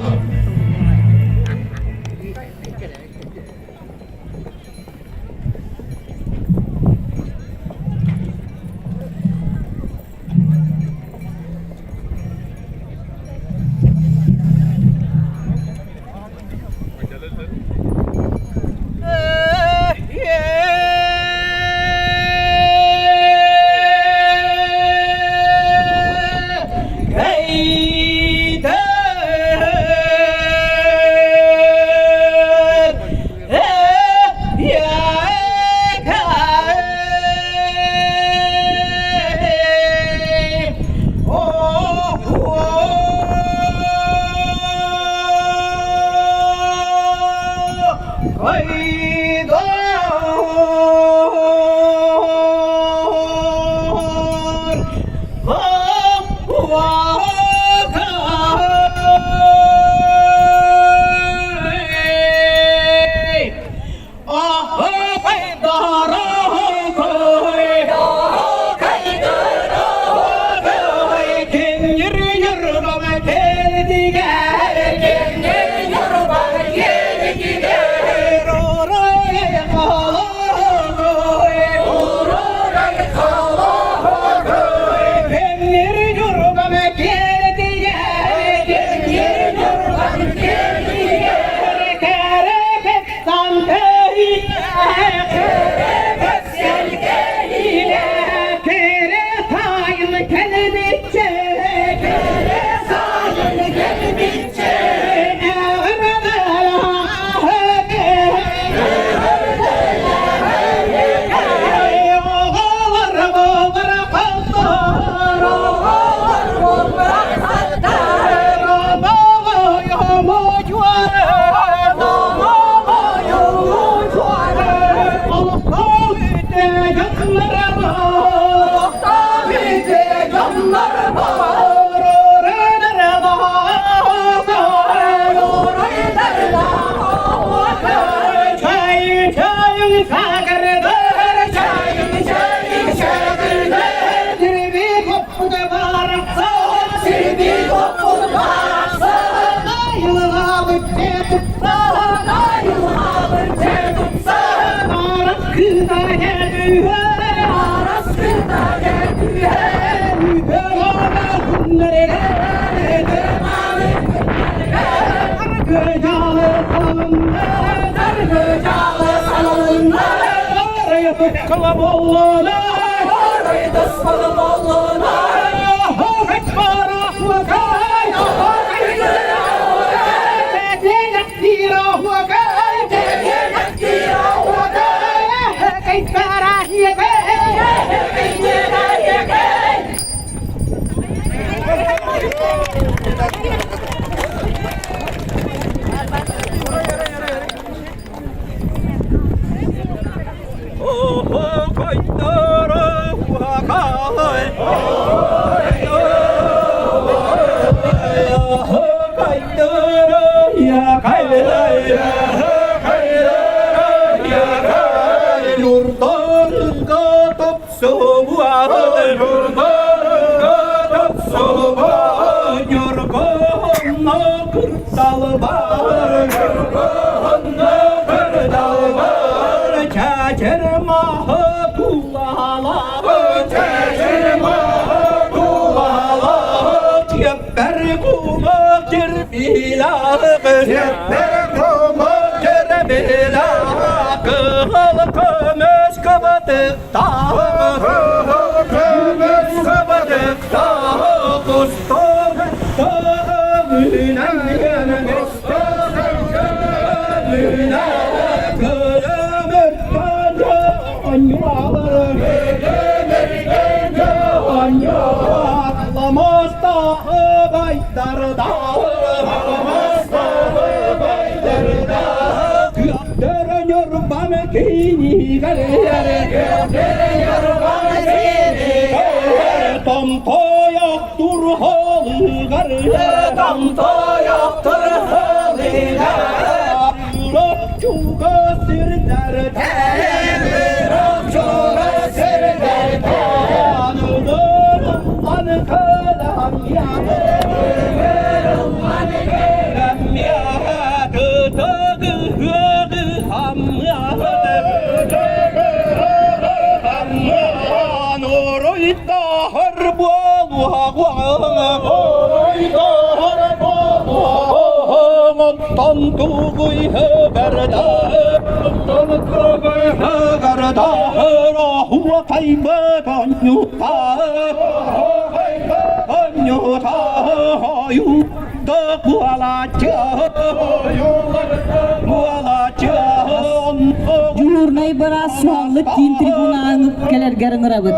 Speaker 2: Дьуһуурунай быраас суһаллык киин трибунаҕа кэлэргэр ыҥырабыт.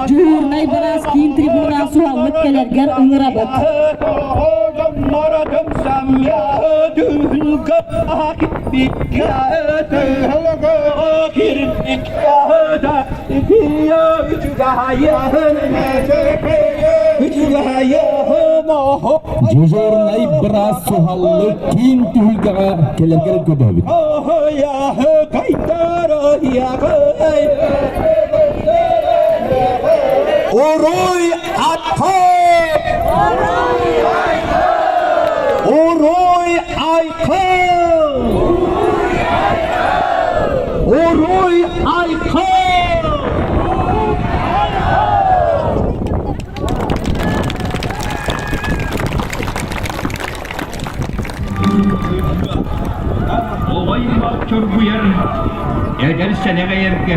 Speaker 2: Дьуһуурунай быраас киин трибунаҕа суһаллык кэлэргэр ыҥырабыт.
Speaker 5: Дежурнай быраас суһаллык киин түһүлгэҕэ кэлэргэр көрдөһөбүт.
Speaker 11: Уруй атхой! Уруй айхал! Уруй айхал!
Speaker 9: Оҕо аймах чоргуйар, эдэр сэнэҕэйэргэ.